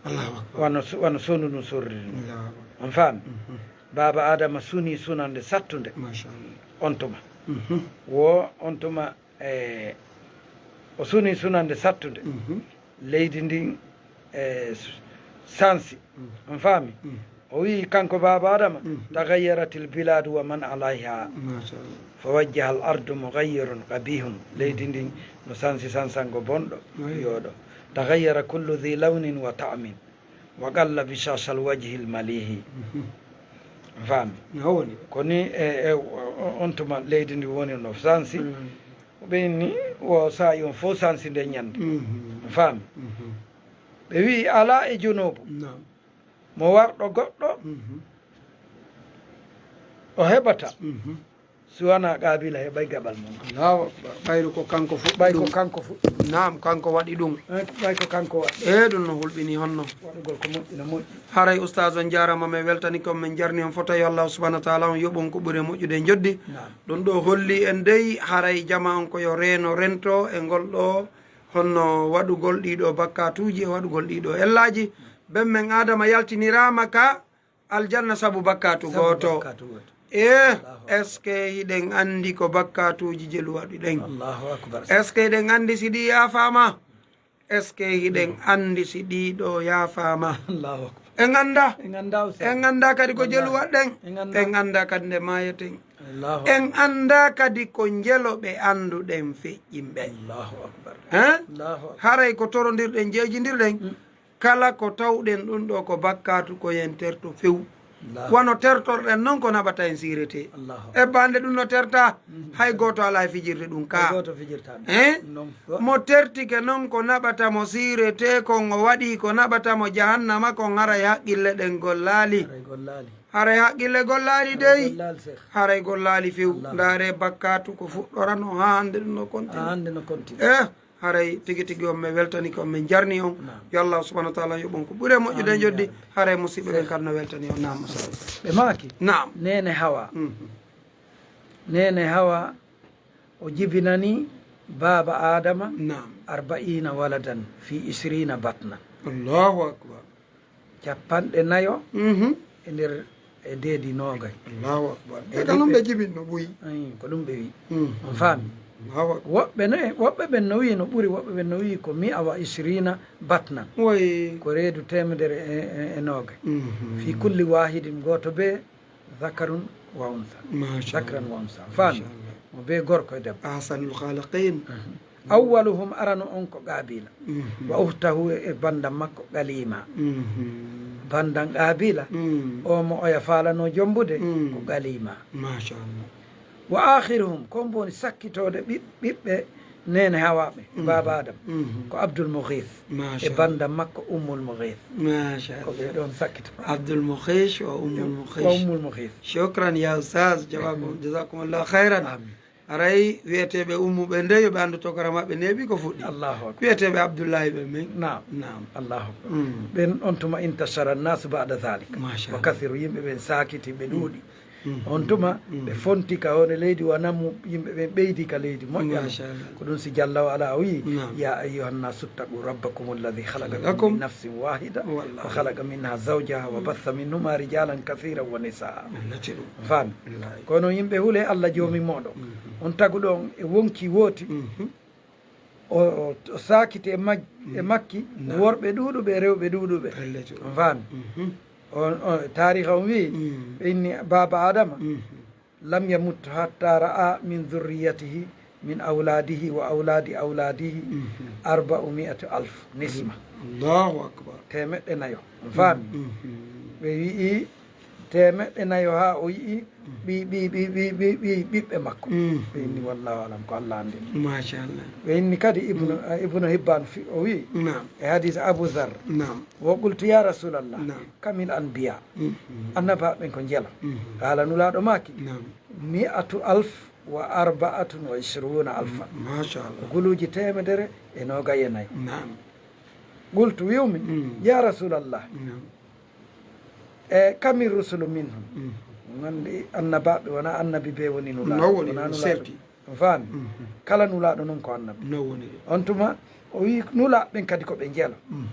Allahu akbar. Wano su- wano sondu ndun surriri mo. Allahu akbar. On faami? Baaba adama suni sunande sattunde. Mashallah. On tuma wo on tuma e o suni sunande sattunde. Leydi ndin e sansi. On faami? O wi kanko baaba adama, tagayyarat albiladu wa man alayha. Fa wajjaha al ardu mugayyirun qabihun. Leydi ndin no sansi sansango bonɗo. Yoɗo. Tagayyara kullu dhi lawnin wa ta'min, wa qalla bishasha alwajhi almalihi. Faami? Ko ni e on tuma leydi ndi woni no sansi. Ɓe inni wo saa'i on fof sansi nde ñande. Faami? Ɓe wi'i ala e junubu mo warɗo goɗɗo o heɓata Suwana Qaabila heɓay gaɓal mum. Allahu Akbar. Ɓayru ko kanko fuɗɗi Ɓay ko ɗum. Kanko fuɗɗi. Naam, kanko waɗi ɗum. Eh, ɓay ko kanko waɗi. E ɗum no hulɓini honno. Waɗugol ko moƴƴi no moƴƴi. Haray Ustaaz on jaarama, men weltani kon, men jarni on foto. Yo Allahu subhanahu wa taala on yoɓu on ko ɓuri e moƴƴude e njoddi. Naam. Ɗum ɗo holli en dey haray jama on ko yo reeno rento e ngol ɗo honno waɗugol ɗiɗo bakkatuuji e waɗugol ɗiɗo ellaaji. Ben men Aadama yaltiniraama ka aljanna sabu bakkatu Sabu gooto. Bakkatu gooto. Eh, Allahu Akbar. Est-ce que hiɗen anndi ko bakkatuuji jelu waɗuɗen? Allahu Akbar. Est-ce que hiɗen anndi si ɗi yaafaama? Est-ce que hiɗen anndi si ɗiɗo yaafaama? Allahu Akbar. En annda. En annda, Ustaaz. En annda kadi ko jelu Wallahi. Waɗɗen. En annda. En annda kadi nde maayeten. Allahu En Akbar. Annda kadi ko njelo ɓe annduɗen feƴƴinɓe. Allahu Akbar. Hein? Allahu Akbar. Haray ko torondirɗen, jeejindirɗen. Mm. Kala ko tawɗen ɗum ɗo ko bakkatu, ko yen terto few. Allahu. Wano tertorɗen non ko naɓata en siirete. Allahu. Ebbande ɗum no terta, Mhm. Hay gooto alaa e fijirde ɗum ka. Hay gooto fijirta ɗum. Eh? Non. Mo tertike non ko naɓata mo siirete kon, o waɗi ko naɓata mo jahannama kon, haray haqqille ɗen gollaali. Haray gollaali. Haray haqqille gollaali Haray dey. Gollaali, Sheikh. Haray gollaali few. Allahu. Ndaare bakkatu ko fuɗɗorano haa hannde ɗum no konti. Haa hannde no konti. Eh? Haray tigi tigi on men weltani ko men jarni on. Naam. Yo Allah subhanahu wa taala yoɓon ko ɓuri e moƴƴude Amiin, njoddi. Ya Rabbi. Haray musiɓɓe ɓen Seex. Kadi no weltani on. Naam, Ustaaz. Ɓe maaki, Naam. Neene Hawa. Mhm. Neene Hawa, o jibinani baaba Aadama Naam. Arba'iina waladan fi isriina batnan. Allahu akbar. Capanɗe nayo Mhm. e nder e deedi noogay. Allahu akbar. E Ɓe ka non ɓiɓɓe ɓe jibinno ɓuyi. Ayi, ko ɗum ɓe wi. Mhm. On faami? Allahu akbar. Woɓɓe ne, woɓɓe ɓen no wi no ɓuri, woɓɓe ɓen no wi ko mi'a wa isriina batnan. Woy. Ko reedu teemedere e, e, e noogay. Mhm. Fi kulli waahidin, gooto bee, zakarun wa unsa. Masha Zakran Allah. Wa unsa. Faami? Masha Allah. Mo bee gorko e debbo. Ahsanul khaliqin. Mhm. Awwaluhum, arano on ko Qaabila. Mhm. Wa ukhtahu, e banndam makko Qaliima. Mhm. Banndam Qaabila, Mm. o mo oya faalano jombude Mm. ko Qaliima. Masha Allah. Wa akhiruhum, ko on woni sakkitoode ɓiɓ-, ɓiɓɓe neene Hawaaɓe, Mm. baaba Adam, Mm. ko Abdul Mughith. Masha E Allah. banndam makko Ummul Mughith. Masha Ko ɓe Allah. ɗon sakkito. Abdul Mughith wa Ummul Mughith. Wa Ummul Mughith. Shukran ya Ustaz, jazakum-, Mm. jazakumullahu khairan. Amin. Aray, wiyeteeɓe Ummu ɓe nde, yo ɓe anndu tokara maɓɓe neeɓi ko fuɗɗi. Allahu akbar. Wiyeteeɓe Abdullahi ɓe men. Naam. Naam. Allahu akbar. Mm. Ɓen on tuma intashara annasu ba'da dhalik. Masha Wa Allah. kathiru, yimɓe ɓen saakiti, ɓe Mm. ɗuuɗi. Mm. On tuma, Mm. ɓe fonti ka wone leydi, wa namu, yimɓe ɓen ɓeydi ka leydi moƴƴa. Masha Allah. Ko ɗum si Jalla wa Ala o wi'i, Naam. "Ya ayyuhan nasu ttaqu rabbakum alladhi khalaqakum Khalaqakum. min nafsin wahida, Wallahi. wa khalaqa minha zawjaha, wa Mm. batha minhuma rijalan kathiran wa nisaa." Wallahi. Faami? Wallahi. Kono yimɓe hule Allah joomi mooɗon. Mhm. On taguɗo on e wonki wooti. Mhm. O, o, o saakiti e maj-, e Mm. makki Naam. worɓe ɗuuɗuɓe e rewɓe ɗuuɗuɓe. Pellet. On faami? Mhm. On, on, taariha on wi'i, Mm. ɓe inni baaba Adama, Mhm. lam yamut hatta ra'a min dhurriyatihi, min awladihi wa awladi awladihi, Mhm. arba'u mi'ati alf nisma. Allahu akbar. Teemeɗɗe nayo. On faami? Mhm. Ɓe wi'i teemeɗɗe nayo haa o yi'i ɓi, ɓi, ɓi, ɓi, ɓi, ɓi, ɓiɓɓe makko. Mm. Ɓe inni, wallahu alam, ko Allah anndi. Masha Allah. Ɓe inni kadi Ibnu, Mm. eh, Ibnu Hibban fi-, o wi'i Naam. e hadis Abu Dhar, Naam. "Wa qultu ya Rasulallah, Naam. kamil anbiya?" Mm. Annabaaɓe ɓen ko njelo. Mm. Qala, Nulaaɗo maaki, Naam. "Mi'atu alf wa arba'atun wa ishruna alfan." Masha Allah. Guluuji teemedere e noogay e nayo. Naam. Qultu, wi'umi, Mm. ya Rasulallah, Naam. E kami rusulu minhum. Mm. Nganndi annabaaɓe wonaa annabi bee woni nulaaɗo. No woni, wonaa no nulaaɗo. Serti. On faami? Mhm. Kala nulaaɗo non ko annabi. No woni. On tuma, o wi'i nulaaɓe ɓen kadi ko ɓe njelo. Mhm.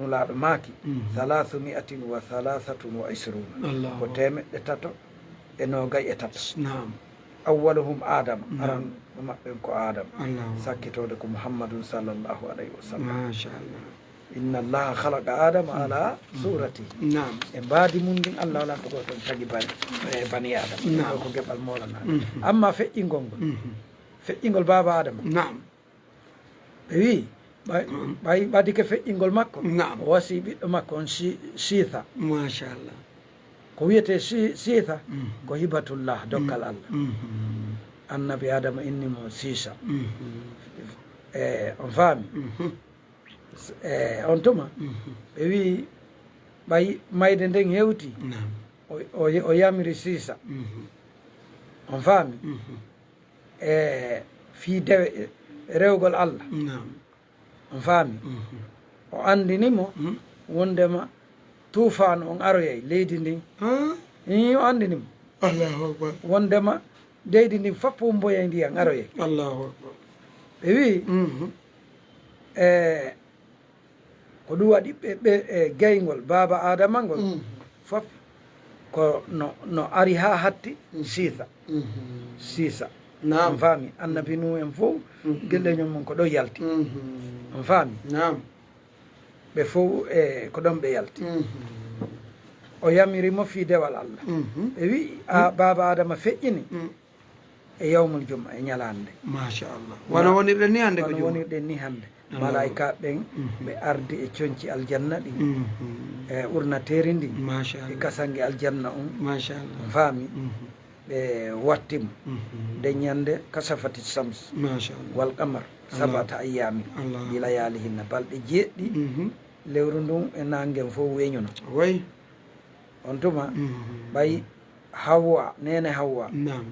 Nulaaɗo maaki, Mhm. thalathu mi'atin wa thalathatun wa ishruna. Allahu Ko akbar. teemeɗɗe tato e noogay e tato. Naam. Awwaluhum Adam, Naam. aran maɓɓe ko Adam. Allahu akbar. Sakkitoode ko Muhammadun sallallahu alayhi wa sallam. Masha Allah. Inna Allaha khalaqa Adama ala surati. Naam. E mbaadi mum ndin, Allah walan ko gooto tagi bani, e bani Adam. Naam. Ɗo ko geɓal Mawlana. Mhm. Amma feƴƴingol ngol. Mhm. Feƴƴingol baaba Adama. Naam. Ɓe wi'i, ɓay-, ɓay ɓadike feƴƴingol makko. Naam. O wasi ɓiɗɗo makko on Shi-, Shiitha. Masha Allah. Ko wiyetee Shi-, Shiitha, Mhm. ko hibatullah, dokkal Allah. Mhm. Annabi Adama inni mo Shiisha. Mhm. E, on faami? Mhm. S-, e, on tuma, Mhm. ɓe wi'i, ɓay mayde nden hewti, Naam. o, o, o yamiri Siisa. Mhm. On faami? Mhm. E fii dewe, rewgol Allah. Naam. On faami? Mhm. O anndini mo, mhm, wondema tuufaanu on aroyay leydi ndin. Ah? Ii, o anndini mo. Allahu Akbar. Wondema leydi ndin fof wumboyay ndiyan aroyay. Allahu Akbar. Ɓe wi'i, mhm, e ko ɗum waɗi ɓe, ɓe, e gayngol baaba Aadama ngol, mhm, fof ko no, no ari haa hatti, mhm, siisa. Mhm. Siisa. Naam. On faami? Annabi Nuuhu en fof, mhm, gelle ñon mum ko ɗon yalti. Mhm. On faami? Naam. Ɓe fof e ko ɗon ɓe yalti. Mhm. O yamiri mo fii dewal Allah. Mhm. Ɓe wi'i, a, mm, baaba Aadama feƴƴini, mm, e yawmul jum'a, e ñalaande. Machallah. Wano wonirɗen ni hannde ko jum'a. Wano wonirɗen ni hannde. Allahu. Malaa'ika ɓen, mhm, ɓe ardi e conci aljanna ɗin. Mhm. E urnateeri ndin. Machallah. E kasange aljanna on. Machallah. On faami? Mhm. Ɓe watti mo. Mhm. Nde ñande kasafati shams. Machallah. Wal qamar. Allah. Sab'ata ayyamin. Allah. Bi layalihinna. Balɗe jeeɗiɗi. Mhm. Lewru ndun e naange ngen fof weñuno. Way. On tuma, mhm, ɓay Hawwa, neene Hawwa. Naam.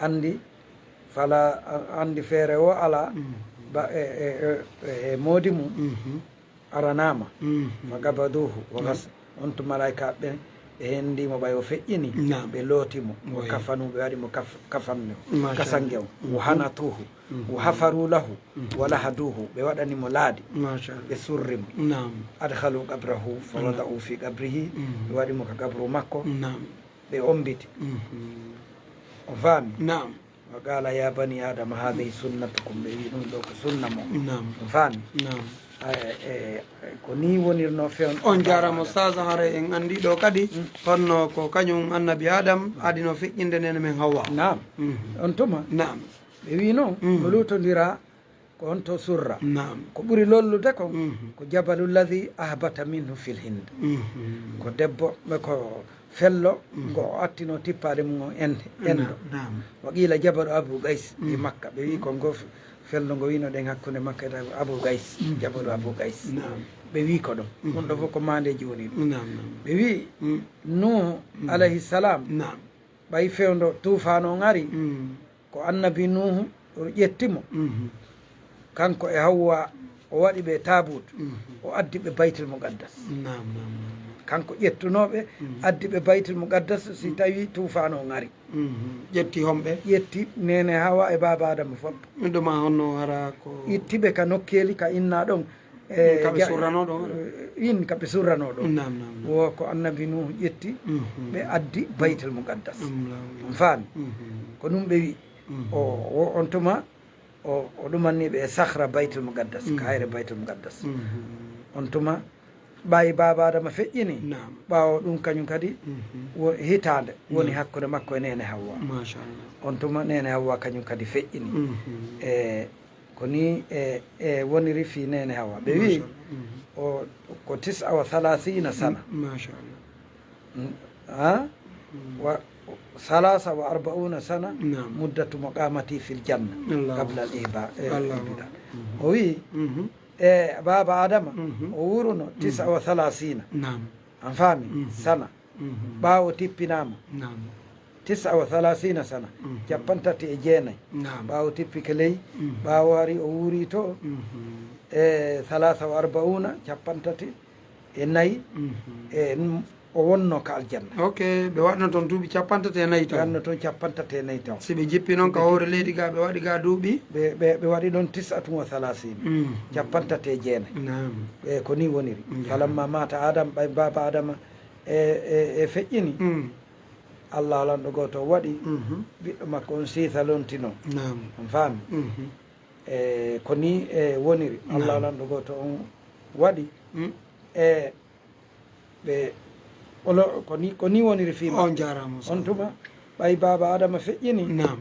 Anndi fala, a-, anndi feere o alaa, mhm, ba, e, e, e, e, e moodi mum. Mhm. Aranaama. Mhm. Fa qabaduhu wa, mhm, ghas-, on tuma malaa'ika ɓen ɓe henndi mo ɓay o feƴƴini, naam, ɓe looti mo, wa, oui, kafanu, ɓe waɗi mo kaf-, kafanne, machallah, kasange on, mhm, wa hanatuhu, mhm, wa hafaru lahu, mhm, wa lahaduhu, ɓe waɗani mo laadi, machallah, ɓe surri mo. Naam. Adkhalu qabrahu, fa, naam, wada'u fi qabrihi, mhm, ɓe waɗi mo ka qabru makko, naam, ɓe ombiti. Mhm. O faami? Naam. Wa qala ya bani Adama, hadhihi sunnatukum, ɓe wi ɗum ɗo ko sunna mo. Naam. On faami? Naam. Eh, eh, ko ni wonirno fewn. On jaarama, ustaz, haray en anndi ɗo kadi, mm, honno ko kañum annabi Adam adino feƴƴinde nene men Hawwa. Naam. Mhm. On tuma? Naam. Ɓe wi noon, mm, no luutondira ko on to surra. Naam. Ko ɓuri lollude kon, mhm, ko jabalu ladhi ahbata minhu fil hind. Mhm. Ko debbo, ko fello, mhm, ngo o attino tippaade mum on en-, enɗo. Naam, naam. Wa qila jabalu Abu Qays fi, mhm, Makka. Ɓe wi ko ngo f-, fello ngo wino ɗen hakkunde Makka e Abu Qays. Mhm. Jabalu Abu Qays. Naam. Ɓe wi ko ɗum. Mhm. Ɗum ɗo fof ko maandeeji woni ɗum. Naam, naam. Ɓe wi, mm, Nuuhu, mhm, alayhi salam, naam, ɓay fewndo tuufaano on ari, mm, ko annabi Nuuhu o ƴetti mo. Mhm. Kanko e Hawwa, o waɗi ɓe taabut, mhm, o addi ɓe Baytul Muqaddas. Naam, naam, naam, naam. Kanko ƴettunooɓe, mhm, addi ɓe Baytul Muqaddas, si, mm, tawi tuufaano on ari. Mhm. Ƴetti homɓe? Ƴetti neene Hawwa e baaba Adama fof. Miɗo ma honno hara ko itti ɓe ka nokkeeli ka inna ɗon. Eh, ka ɓe ja-, surranoo ɗon, eh, in ka ɓe surranoo ɗon. Naam, naam, naam. Wo ko annabi Nuuhu ƴetti, mhm, ɓe addi Baytul Muqaddas. Naam, naam, naam. On faami? Mhm. Ko ɗum ɓe wi. Mhm. O, o, on tuma, o, o ɗumanni ɓe e sahra Baytul Muqaddas, mhm, kayre Baytul Muqaddas. Mhm. On tuma, ɓay baaba Adama feƴƴini, naam, ɓaawo ɗum kañum kadi, mhm, wo hitaande woni, naam, hakkunde makko e neene Hawwa. Machallah. On tuma neene Hawwa kañum kadi feƴƴini. Mhm. E Ko ni e, e woniri fii neene Hawwa. Ɓe wi, machallah, mhm, o ko tis'a wa thalathina sana. Mm, machallah. Mm, ha? Mm. Wa thalatha wa arba'una sana, naam, muddatu muqamati fil janna, Allahu, qabla al ihba-, eh, Allahu, ibda. Mhm. O wi, mhm, e baaba Adama, mhm, o wuruno, mhm, tis'a wa thalathina. Naam. An faami? Mhm. Sana. Mhm. Ɓaawo tippinaama. Naam. Tis'a wa thalathina sana. Mhm. Cappanɗe tati e jeenayi. Naam. Ɓaawo tippike ley. Mhm. Ɓaawo ari o wuuri to. Mhm. E thalatha wa arba'una, cappanɗe tati e nayi. Mhm. E n-, o wonno ka aljanna. Ok, ɓe waɗno toon duuɓi cappanɗe tati e nayi taw. Ɓe waɗno toon cappanɗe tati e nayi taw. Si ɓe jippi noon ka hoore leydi ga, ɓe waɗi ga duuɓi? Ɓe, ɓe, ɓe waɗi ɗoon tis'atun wa thalathina. Mhm. Cappanɗe tati e jeenayi. Naam. E ko ni woniri. Naam. Falamma mata Adam, ɓay baaba Adama e, e, e feƴƴini. Mm. Allah lanɗo gooto o waɗi, mhm, ɓiɗɗo makko on Siisa lontino. Naam. On faami? Mhm. E ko ni e woniri. Naam. Allah lanɗo gooto on waɗi. Mm. E ɓe olo-, ko ni, ko ni woniri fii maɓɓe. On jaaraama, on tuma, ɓay baaba Adama feƴƴini. Naam.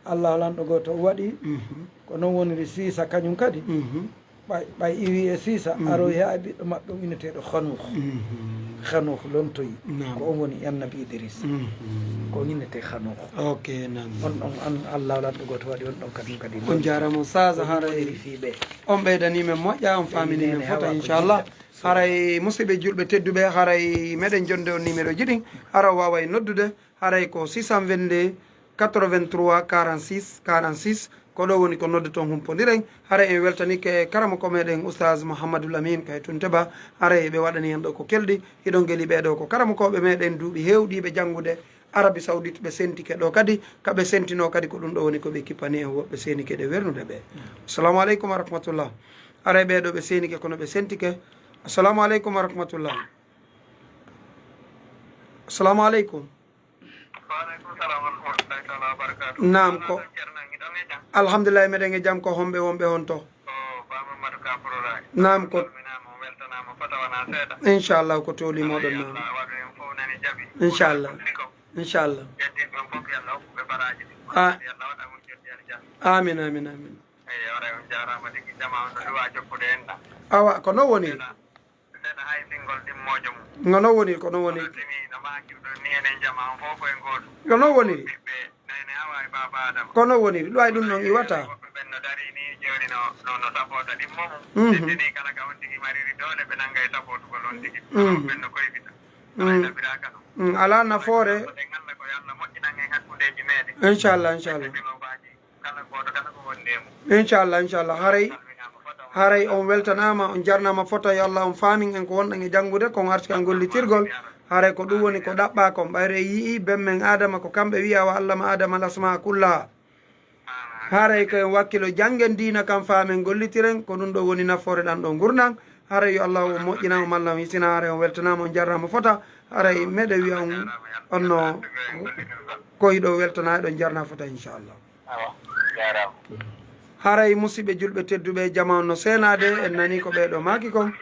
Allah lanɗo gooto o waɗi. Mhm. Ko non woniri Siisa kañum kadi. Mhm. Ɓay, ɓay iwi e Siisa, mhm, aroyi haa e ɓiɗɗo maɓɓe o inneteeɗo Hanuuh. Mhm. Hanuuh lontoyi. Naam. Ko on woni annabi Idris. Mhm. Ko on innetee Hanuuh. Ok, naam. On ɗon an, Allah lanɗo gooto waɗi on ɗon kadi, kadi. On jaaraama, Ustaaz, haray woniri fii ɓe. On ɓeydanii men moƴƴa, on faamini men fota, inchallah. Haray musidɓe julɓe tedduɓe, haray meɗen jonde on numéro ji ɗin. Hara o waaway noddude, haray ko six cent vingt-deux, Quatre-vingt-trois quarante-six quarante-six, ko ɗo woni ko nodde toon humpondiren. Haray en weltanike karamoko meɗen Oustaz Mouhamadou Lamine kay Tunte Ba. Haray ɓe waɗani en ɗo ko kelɗi. Hiɗon geli ɓee ɗo ko karamokooɓe meɗen duuɓi heewɗiiɓe janngude Arabie Saoudite, ɓe sentike ɗo kadi. Ka ɓe sentino kadi ko ɗum ɗo woni ko ɓe kippani en woɓɓe seenike ɗe wernude ɓe. Assalamu aleykum wa rahmatullah. Haray ɓee ɗo ɓe seenike kono ɓe sentike. Assalamu aleykum wa rahmatullah. Assalamu aleykum. Waaleykum salam wa rahmatullahi taala wa barakatuh. Naam, ko. Alhamdulillahi, meɗen e jam. Ko homɓe wonɓe honto? Ko Ba Mamadou Ka Puluraay. Naam, ko. Salminaama, on weltanaama, fota wonaa seeɗa. Inchallah, ko tooli moɗon. Naam. Allah waɗu en fof nani jaɓi. Inchallah. Inchallah. Yettiiɓe on fof, yo Allah hokku ɓe baraaji ɗi. A- Yo Allah waɗa on joddi aljanna. Amin, amin, amin. Eyi, haray on jaaraama tigi, jama on no duwa jokkude en ɗa. Awa, ko noon woni. Seeɗa. Seeɗa hay sinngol ɗimmoojo mum. Ko noon woniri, ko noon woniri. Kono tigi no maakirɗon ni enen jama on fof ko en gooto. Ko noon woniri. Ɓiɓɓe nene awa e baaba Adama. Ko noon woniri. Ɗum ay ɗum noon iwata. Woɓɓe ɓen no darii ni jooni no, no, no sapoota ɗimmo mum. Mhm. Ɓe ni kala ka on tigi mariri doole ɓe nannga e sapootugol on tigi. Mm. Ɓen no koybita. Mm. Alaa tabiraaka ɗum. Mm, alaa nafoore. Ɗen Allah ko yo Allah moƴƴinan en hakkundeeji meɗen. Inchallah, inchallah. Ɓe no baaji. Kala gooto kala ko wonde e mum. Inchallah, inchallah. Haray, haray on weltanaama, on jarnaama fota. Yo Allah on faamin en ko wonɗen e janngude, ko on arti kan gollitirgol. Haray ko ɗum woni ko ɗaɓɓaa kon. Ɓayre yi'i ben men Adama ko kamɓe wi'a wa allama Adama al asmaa kullaha. Haray ko en wakkilo janngen diina kan faamen gollitiren, ko ɗum ɗo woni nafoore ɗan ɗo ngurndan. Haray yo Allah on moƴƴinan on malla on hisina. Haray on weltanaama, on jarnaama fota. Haray meɗen wi'a on, on no ko hiɗo weltanaa, hiɗon jarnaa fota inchallah. Awa, jaaraama. Haray, musidɓe julɓe tedduɓe, jama on no seenaade, en nanii ko ɓee ɗo maaki kon.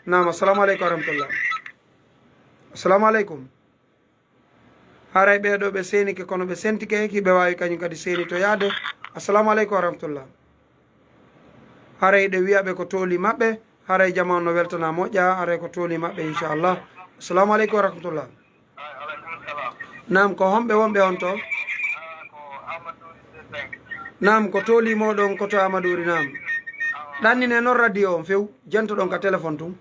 Naam, assalamu aleykum wa rahmatullah. Assalamu aleykum. Haray ɓee ɗo ɓe seenike, kono ɓe sentike, hiɓe waawi kañum kadi seenitoyaade. Assalamu aleykum wa rahmatullah. Haray ɗe wi'a ɓe ko tooli maɓɓe, haray jama on no weltanaa moƴƴa, haray ko tooli maɓɓe, inchallah. Assalamu aleykum wa rahmatullah. Naam, ko homɓe wonɓe on to? Naam, ko tooli moɗon ko to Amaduri, naam. Ɗannine noon radio on few, jentoɗon ka téléphone tun.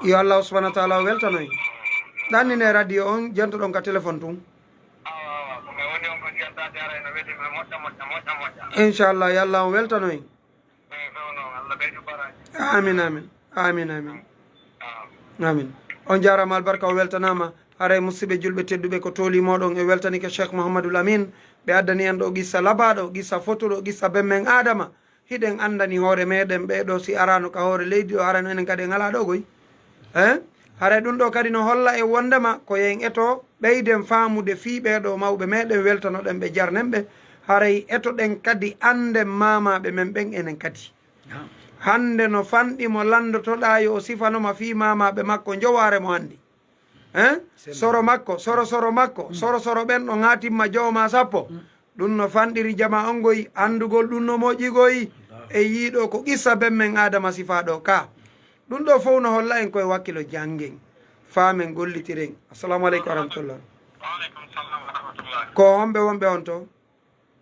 Yo Allah subhanahu wa taala o weltanoy. Ɗannine radio on, jentoɗon ka téléphone tun. Inchallah, yo Allah on weltanoy. Amin, amin. Amin, amin. Amin. On jaaraama, albarka o weltanaama. Haray, musidɓe julɓe tedduɓe, ko tooli moɗon e weltanike Cheikh Mouhamadoul Amine. Ɓe addani en ɗo qissa labaɗo, qissa fotuɗo, qissa ben men Adama. Hiɗen anndani hoore meɗen ɓee ɗo, si arano ka hoore leydi ɗo, arano enen kadi en alaa ɗo goy. Eh? Haray ɗum ɗo kadi no holla e wondema ko yo en eto ɓeyden faamude fii ɓee ɗo mawɓe meɗen, weltanoɗen ɓe, jarnen ɓe. Haray etoɗen kadi annden maamaaɓe men ɓen enen kadi. Naam. Hannde no fanɗi mo lanndotoɗaa yo o sifanoma fii maamaaɓe makko, njowaare mo anndi. Eh? Soro makko, soro soro makko, soro soro ɓen ɗo ŋaatimma jooma sappo. Mm. Ɗum no fanɗiri jama on goy, anndugol ɗum no moƴƴi goy. E yiiɗo ko qissa ben men Adama sifaa ɗo ka. Ɗum ɗo fow no holla en koye wakkilo janngen, faamen, gollitiren. Assalamu aleykum wa rahmatullah. Wa aleykum salam wa rahmatullah. Ko homɓe wonɓe on to?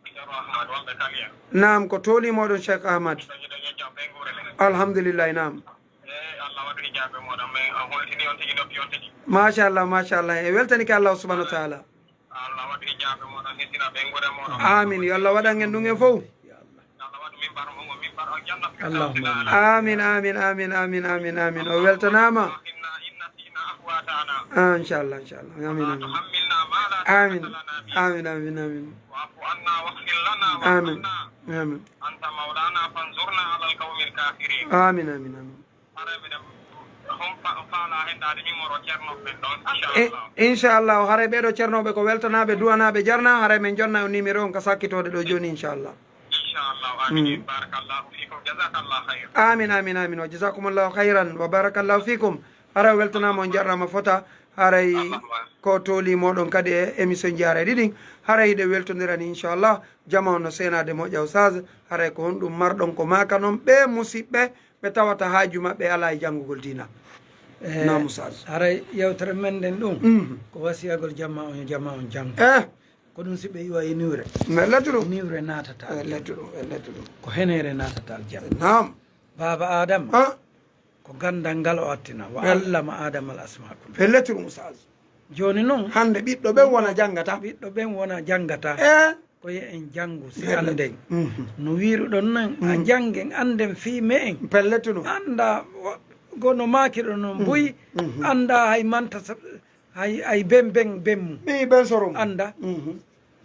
Ceerno Ahmad, wonɓe Kamiya. Naam, ko tooli moɗon Cheikh Ahmad. Miɗo, miɗo ñoƴƴa ɓeynguure men. Alhamdulillahi, naam. Eh, Allah waɗu hijaabe moɗon, men on holtini on tigi, noppi on tigi. Machallah, machallah. E weltanike Allah subhanahu wa taala. Allah waɗu hijaabe moɗon, hisina ɓeynguure moɗon. Amin. Yo Allah waɗan en ɗum en fow. Allah waɗu mimbar on, o mimbar aljanna. Allahumma amin. Amin, amin, amin, amin, amin, amin. O weltanaama. Inna, inna Ah, inchallah, inchallah. Amin, amin. Amin. Amin, amin, amin. Amin. Amin. Amin, amin, amin. E, inchallah, haray ɓee ɗo ceernooɓe ko weltanaaɓe, duwanaaɓe jarna, haray men jonna on numéro on ka sakkitoode ɗo jooni, inchallah. Inchallah. Amin. Barakallahu fikum. Jazakallahu khairan. Amin, amin, amin. Wa jazakumullahu khairan. Wa barakallahu fikum. Haray weltanaama, on jarnaama fota. Haray ko tooli moɗon kadi e émission Jaarayɗi ɗin. Haray hiɗen weltondirani, inchallah. Jama on no seenaade moƴƴa, Oustaz. Haray ko honɗum marɗon ko maaka non ɓee musiɓɓe ɓe tawata haaju maɓɓe alaa e janngugol diina? Eh, naam, Oustaz. Haray yewtere men nden ɗum, mhm, ko wasiyagol jama on, jama on janngo. Eh. Ko ɗum si ɓe iwa e niwre. Mais lettre ɗum. Niwre naatataa. Eh, lettre ɗum, eh, lettre ɗum. Ko heneere naatataa aljanna. Naam. Baaba Adama. Ah. Ko ganndal ngal o attina. Wa allama Adama al asma kulla. Pelletir, Oustaz. Jooni noon, hannde ɓiɗɗo ɓen wona janngata. Ɓiɗɗo ɓen wona janngata. E? Ko yo en janngu, si annden. Mhm. No wiiruɗon noon, a janngen, annden fii me'en. Pelletu noon. Annda, wa-, go no maakiɗo noon, buy, annda hay manta sa-, hay, hay ben, ben, ben mum. Ɓii ben soro mum. Annda. Mhm.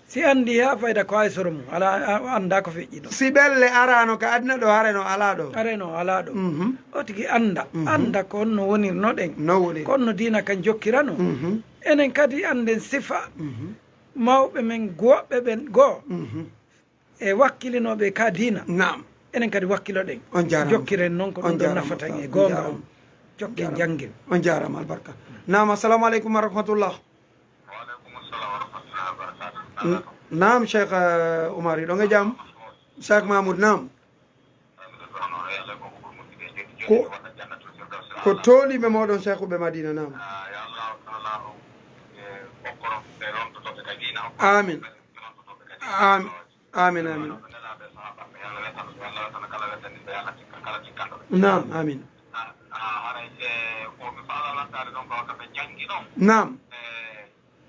Si anndi haa fayda ko hay soro mum. Alaa, a, annda ko feƴƴi ɗo. Si ɓelle araano ka aduna ɗo, hare no alaa ɗo. Hare no alaa ɗo. Mhm. O tigi annda. Mhm. Annda ko honno wonirnoɗen. No woniri. Ko honno diina kan jokkirano. Mhm. Enen kadi annden sifa. Mhm. Mawɓe men woɓɓe ɓen goo, mhm, e wakkilinooɓe ka diina. Naam. Enen kadi wakkiloɗen. On jaaraama. Jokkiren noon ko ɗum ɗon nafata en e goonga on. On jaaraama. Jokken janngen. On jaaraama albarka. Naam, assalamu aleykum wa rahmatullah. Wa aleykum assalam wa rahmatullahi wa barakatuh. N-, naam, Cheikh, eh, Oumar, hiɗon e jam? Cheikh Mahmoud, naam. Ko, ko tooliiɓe mooɗon Cheikhuɓe Madina, naam. Amin. Am-, amin, amin. Naam, amin. Naam.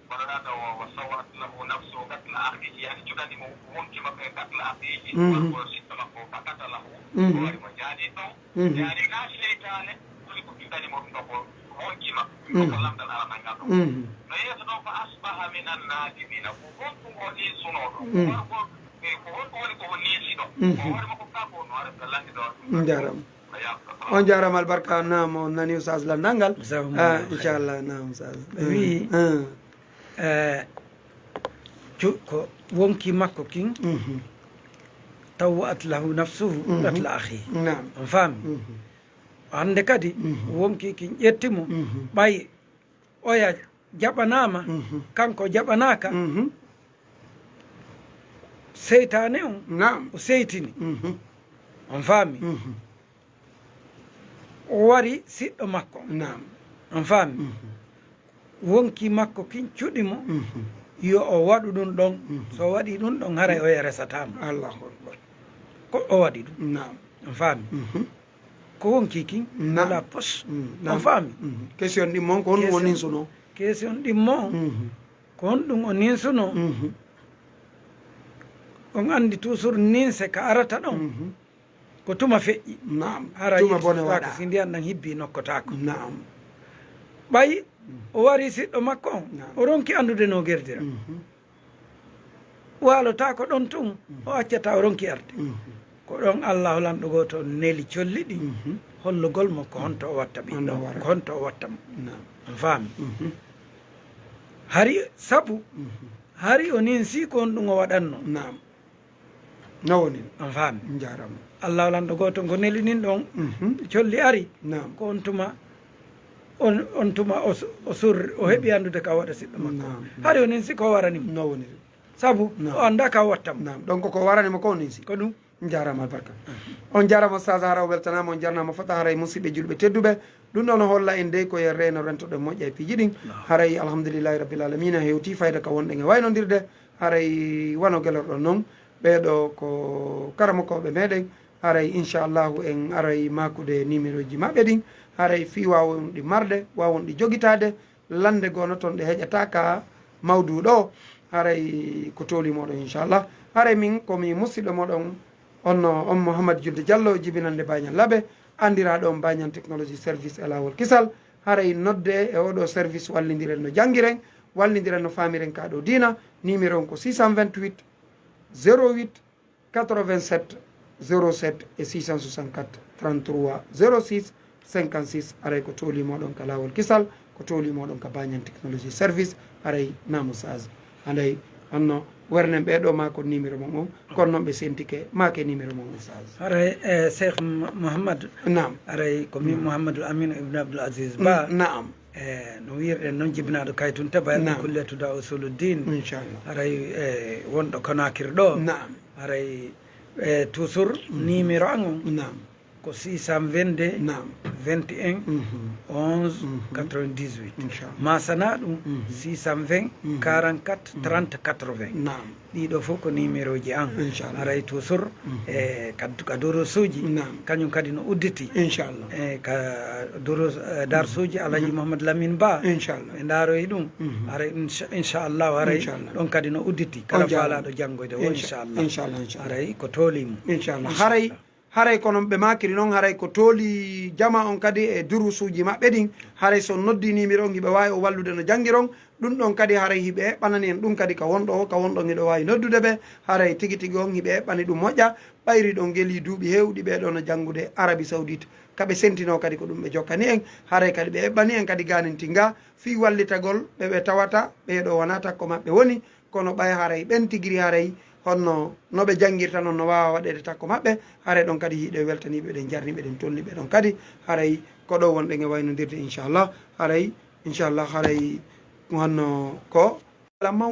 Kono ɗaɗa o, wa sawwa'at lahu nafsuhu qatla akhihi, yani cuɗani mo wonki makko e qatla akhihi, mhm, walla ko siɗɗo makko, fa qatalahu, mhm, o wari mo jaani ɗon. Mhm. Yani na seytaane woni ko cuɗani mo ɗum ɗo, ko wonki makko, mhm, ko lamndal aranal ngal ɗon. Mhm. No yeeso ɗon, fa asbaha minan nadimina, ko honɗum o ninsunoo ɗo? Mhm. Ko honɗum, eh, ko honɗum woni ko o ninsi ɗo? Mhm. O hoore makko ka ko no ara ka lanndi ɗo. Njaaraama. On jaaraama albarka, naam, on nani Oustaz lanndal ngal. Jazakumullahu khairan. Ah, inchallah, naam, Oustaz. Ɓe wi'i, ah, eh, cu-, ko wonki makko kin, mhm, tawwa'at lahu nafsuhu, mhm, qatla akhi. Naam. On faami? Mhm. Hannde kadi, mhm, wonki kin ƴetti mo, mhm, ɓay oya jaɓanaama, mhm, kanko jaɓanaaka, mhm, seytaane on, naam, o seytini. Mhm. On faami? Mhm. O wari siɗɗo makko. Naam. On faami? Mhm. Wonki makko kin cuɗi mo, mhm, yo o waɗu ɗum ɗon. Mhm. So o waɗii ɗum ɗon, haray, mhm, oya resataa mo. Allahu Akbar. Ko o waɗi ɗum. Naam. On faami? Mhm. Ko wonki kin, naam, wala pos. Mm, naam. On faami? Mhm. Question ɗin mon, ko honɗum o ninsunoo? Question ɗin mon, mhm, ko honɗum o ninsunoo? Mhm. On anndi toujours ninse ka arata ɗon. Mhm. Ko tuma feƴƴi. Naam. Hara tuma bone waɗa. Si ndiyan ɗan hibbi nokkotaako. Naam. Ɓay, mhm, o wari siɗɗo makko on, naam, o ronki anndude no gerdira. Mhm. Waalotaako ɗon tun, mhm, o accata o ronki arde. Mhm. Ko ɗon Allahu lanɗo gooto neli colli ɗin, mhm, hollugol mo ko honto o watta ɓiɗɗo, honno wara, ko honto o watta mo. Naam. On faami? Mhm. Hari sabu, mhm, hari o ninsi ko honɗum o waɗanno. Naam. No woni? On faami? Njaaraama. Allahu lanɗo gooto ngo neli ɗin ɗon, mhm, colli ari. Naam. Ko on tuma, on, on tuma o su-, o surri, o heɓi anndude ka o waɗa siɗɗo makko. Naam. Hari o ninsi ko o warani mo. No woniri? Sabu, naam, o anndaa ka o watta mo. Naam. Donc ko o warani mo ko o ninsi. Ko ɗum. Njaaraama albarka. Mhm. On njaaraama Oustaz, hara o weltanaama, on njarnaama fota, haray musidɓe julɓe tedduɓe. Ɗum ɗon no holla en dey ko yen reyno rentoɗen moƴƴa e piiji ɗin. Naam. Haray alhamdulillahi rabbil alamina hewti fayda ka wonɗen e waynondirde. Haray wano gelorɗon non, ɓee ɗo ko karamokooɓe meɗen. Haray inchallahu en aray maakude numéro ji maɓɓe ɗin. Haray fii waawon ɗi marde, waawon ɗi jogitaade. Lannde goo no ton ɗe heƴata ka mawduu ɗo. Haray ko tooli mooɗon inchallah. Haray min ko mi musidɗo mooɗon on, on Mouhammad Julde Diallo, jibinande Bañan Labe, anndiraaɗo on Bañan Technologie Service e laawol kisal. Haray nodde e oo ɗoo service, wallindiren no janngiren, wallindiren no faamiren ka ɗoo diina. Numéro on ko six cent vingt-huit zéro huit quatre-vingt-sept zéro sept e six cent soixante-quatre trente-trois zéro six cinquante-six. Haray ko tooli mooɗon ka laawol kisal, ko tooli mooɗon ka Bañan Technologie Service. Haray naam Oustaz, haray honno wernen ɓee ɗoo maa ko numéro mon on, kono non ɓe sentike, maa ke numéro mon Oustaz. Haray, eh, Cheikh Mo-, Mouhammad. Naam. Haray ko min, mm, Mouhammadul Amin Ibn Abdul Aziz Ba. Mm, naam. E no wiirɗen noon, jibinaaɗo Kaytun Teba, naam, kulliyatu Du'a Usuluddin. Inchallah. Haray, e, wonɗo Konakiri ɗo. Naam. Haray, e, toujours, mhm, numéro an on. Naam. Ko six cent vingt-deux, naam, vingt et un, mhm, onze, mhm, quatre-vingt-dix-huit. Inchallah. Masana ɗum, mhm, six cent vingt, mhm, quarante-quatre, mhm, trente, quatre-vingts. Naam. Ɗiɗo fof ko numéroji an. Inchallah. Haray toujours, mhm, e ka, ka durusuji, naam, kañum kadi no udditi. Inchallah. E ka durus, e darsuji Alhaji, mhm, Mouhamadou Lamine Ba. Inchallah. Ɓe ndaroyi ɗum. Mhm. Haray incha-, inchallah, haray, inchallah, ɗon kadi no udditi. Kala, on jaaraama, faalaɗo janngoyde o, incha-, inchallah, inchallah, inchallah, haray ko tooli mum. Inchallah. Inchallah. Haray, haray ko no ɓe maakiri noon, haray ko tooli jama on kadi e durusuji maɓɓe ɗin. Haray so noddi numéro on, hiɓe waawi o wallude no janngiron. Ɗum ɗon kadi haray hiɓe eɓɓanani en ɗum kadi ka wonɗo o, ka wonɗon hiɗo waawi noddude ɓe. Haray tigi tigi on hiɓe eɓɓani ɗum moƴƴa. Ɓayri ɗon gelii duuɓi heewɗi ɓee ɗoo no janngude Arabie Saoudite. Ka ɓe sentinoo kadi ko ɗum ɓe jokkani en. Haray kadi ɓe eɓɓani en kadi gaaninti nga fii wallitagol ɓe ɓe tawata ɓee ɗoo wonaa takko maɓɓe woni. Kono ɓay haray ɓen tigiri haray honno no ɓe janngirta non no waawa waɗeede takko maɓɓe, haray ɗon kadi hiɗen weltaniiɓe, eɗen jarniɓe, eɗen tolniɓe ɗon kadi. Haray ko ɗo wonɗen e waynondirde, inchallah. Haray, inchallah, haray honno ko lamma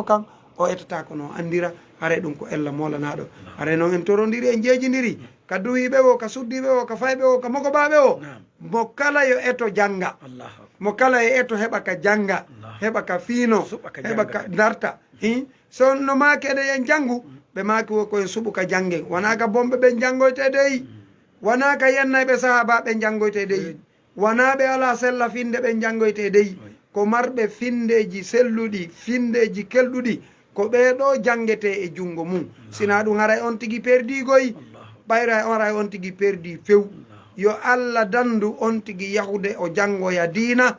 kan o etataako no anndira, haray ɗum ko ella moolanaaɗo. Haray noon en torondiri, en jeejindiri. Ka duwiiɓe o, ka suddiiɓe o, ka fayɓe o, ka mokobaaɓe o. Naam. Mo kala yo eto jannga. Allahu akbar. Mo kala yo eto heɓa ka jannga, Allahu, heɓa ka fiino, suɓa ka heɓa jannga ka kadi. Darta. Hi? So no maaki eɗen en janngu, mm, ɓe maaki wo ko en suɓu ka janngen. Wonaa ka bomɓe ɓen janngoytee dey. Mm. Wonaa ka yennayɓe sahaabaaɓe janngoytee dey. Mm. Wonaa ɓe alaa sella finnde ɓen janngoytee dey. Oui. Ko marɓe finndeeji selluɗi, finndeeji kelɗuɗi. Ko ɓee ɗoo janngetee e junngo mum. Allahu. Sinaa ɗum haray on tigi perdii goy. Allahu. Ɓayra on haray on tigi perdii few. Allahu. Yo Alla danndu on tigi yahude o janngoya diina.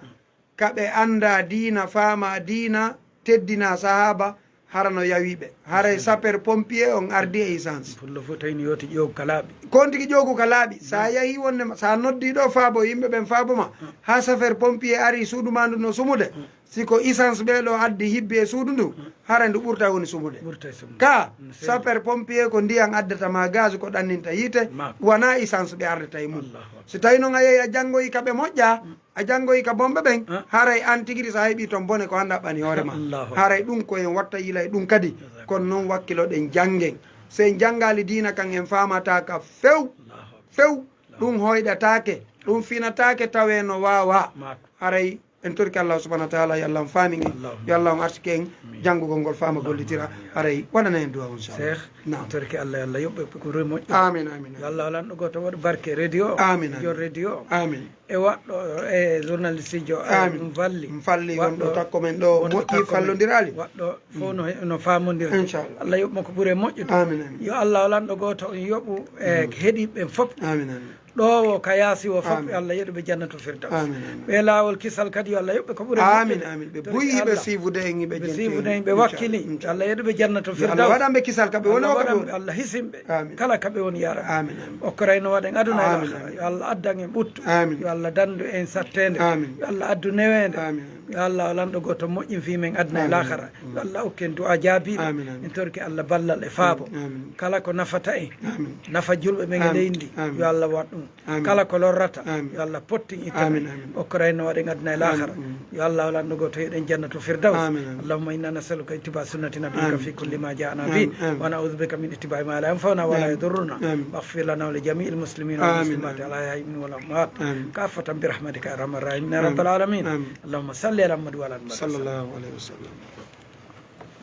Ka ɓe anndaa diina, faamaa diina, teddinaa sahaaba, hara no yawii ɓe. Haray sapeur pompier on ardii e essence. Pullo fof tawi no yooti ƴoogu ka laaɓi. Ko on tigi ƴoogu ka laaɓi. Sa yahii wonde ma, sa noddii ɗoo faabo, yimɓe ɓen faabo ma. Mm. Haa sapeur pompier arii suudu maa ndu no sumude. Mm. Si ko essence ɓee ɗoo addi hibbi e suudu ndu, mm, haray ndu ɓurta woni sumude. Ɓurta e sumude. Ka, mm, seeri. Sapeur pompier ko ndiyan addata ma, gaz ko ɗanninta yiite, ma, wonaa essence ɓe ardata e mum. Allahu akbar. Si tawi noon a yahii a janngoyi ka ɓe moƴƴaa, mm, a janngoyi ka bomɓe ɓen, ah, haray an tigi ri sa heɓii toon bone ko an ɗaɓɓani hoore ma. Allahu akbar. Haray ɗum ko en watta yila e ɗum kadi. Jazakallah. Kono noon wakkiloɗen janngen. So en janngaali diina kan en faamataa ka few, Allahu akbar, few. Allahu. Ɗum hoyɗataake, ɗum finataake tawee no waawaa. Maako. Haray en torike Allah subhanahu wa taala, yo Allah on faamin en, Allahumma, yo Allah on arsike en, amin, janngugol ngol faama, Allahumma, gollitira. Amin. Haray waɗana en du'a, inchallah. Cheikh, naam, en torike Allah, yo Allah yoɓ ɓe ko ɓuri moƴƴude. Amin, amin, amin. Yo Allah o lanɗo gooto waɗu barke radio o, amin, amin, joor radio o. Amin. E waɗɗo, e journaliste jo, e, amin, ɗum falli. Ɗum falli, waɗɗo, wonɗo takko men ɗo, wonɗo moƴƴi, takko men, fallondiraali. Waɗɗo fof no, no faamondira. Inchallah. Allah yoɓ mo ko ɓuri e moƴƴude. Amin, amin. Yo Allah o lanɗo gooto on yoɓu, e, mm, heɗiiɓe ɓen fof. Amin, amin. Ɗo o ka yaasi o fof, amin, yo Allah yoɓ ɓe jannatul firdaws. Amin, amin. Ɓe laawol kisal kadi yo Allah yoɓ ɓe ko ɓuri, amin, moƴƴude. Amin. Ɓe buyi ɓe siifude en, ɓe siifude en, ɓe wakkili. Inchallah. Yo Allah yoɓ ɓe jannatul firdaws. Yo Allah waɗan ɓe kisal ka ɓe woni o ka ɓe woni. Allah hisin ɓe. Amin. Kala ka ɓe woni, ya Rabbi. Amin, amin. Okkoray no waɗen aduna e, amin, laakhara. Amin. Yo Allah addan en ɓuttu. Amin. Yo Allah dandu en satteende. Amin. Yo Allah addu neweende. Amin. Yo Allah o lanɗo gooto moƴƴin fii men aduna e, amin, laakhara. Mm. Yo Allah okku en du'a jaabiiɗo. Amin, amin. En torike Allah ballal e faabo. Amin. Kala ko nafata en, amin, nafa julɓe ɓen e, amin, leydi ndi, amin, yo Allah waɗ ɗum. Amin. Kala ko lorrata, amin, yo Allah pottin itta, amin, ɗum. Amin. Okkoray no waɗen aduna e, amin, laakhara. Mm. Yo Allah o lanɗo gooto yoɓ en jannatul firdaws. Amin, amin. اللهم إنا نسألك اتباع سنة نبيك، آمين، في كل ما جاءنا به، آمين، آمين. ونعوذ بك من اتباع ما لا ينفعنا ولا، آمين، يضرنا. آمين. واغفر لنا ولجميع المسلمين، آمين، والمسلمات، آمين، الأحياء منهم والأموات. آمين. كافة برحمتك يا أرحم الراحمين يا رب، آمين، العالمين. آمين. اللهم صل على محمد وعلى آل محمد. صلى الله عليه وسلم.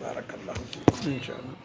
بارك الله فيك. إن شاء الله.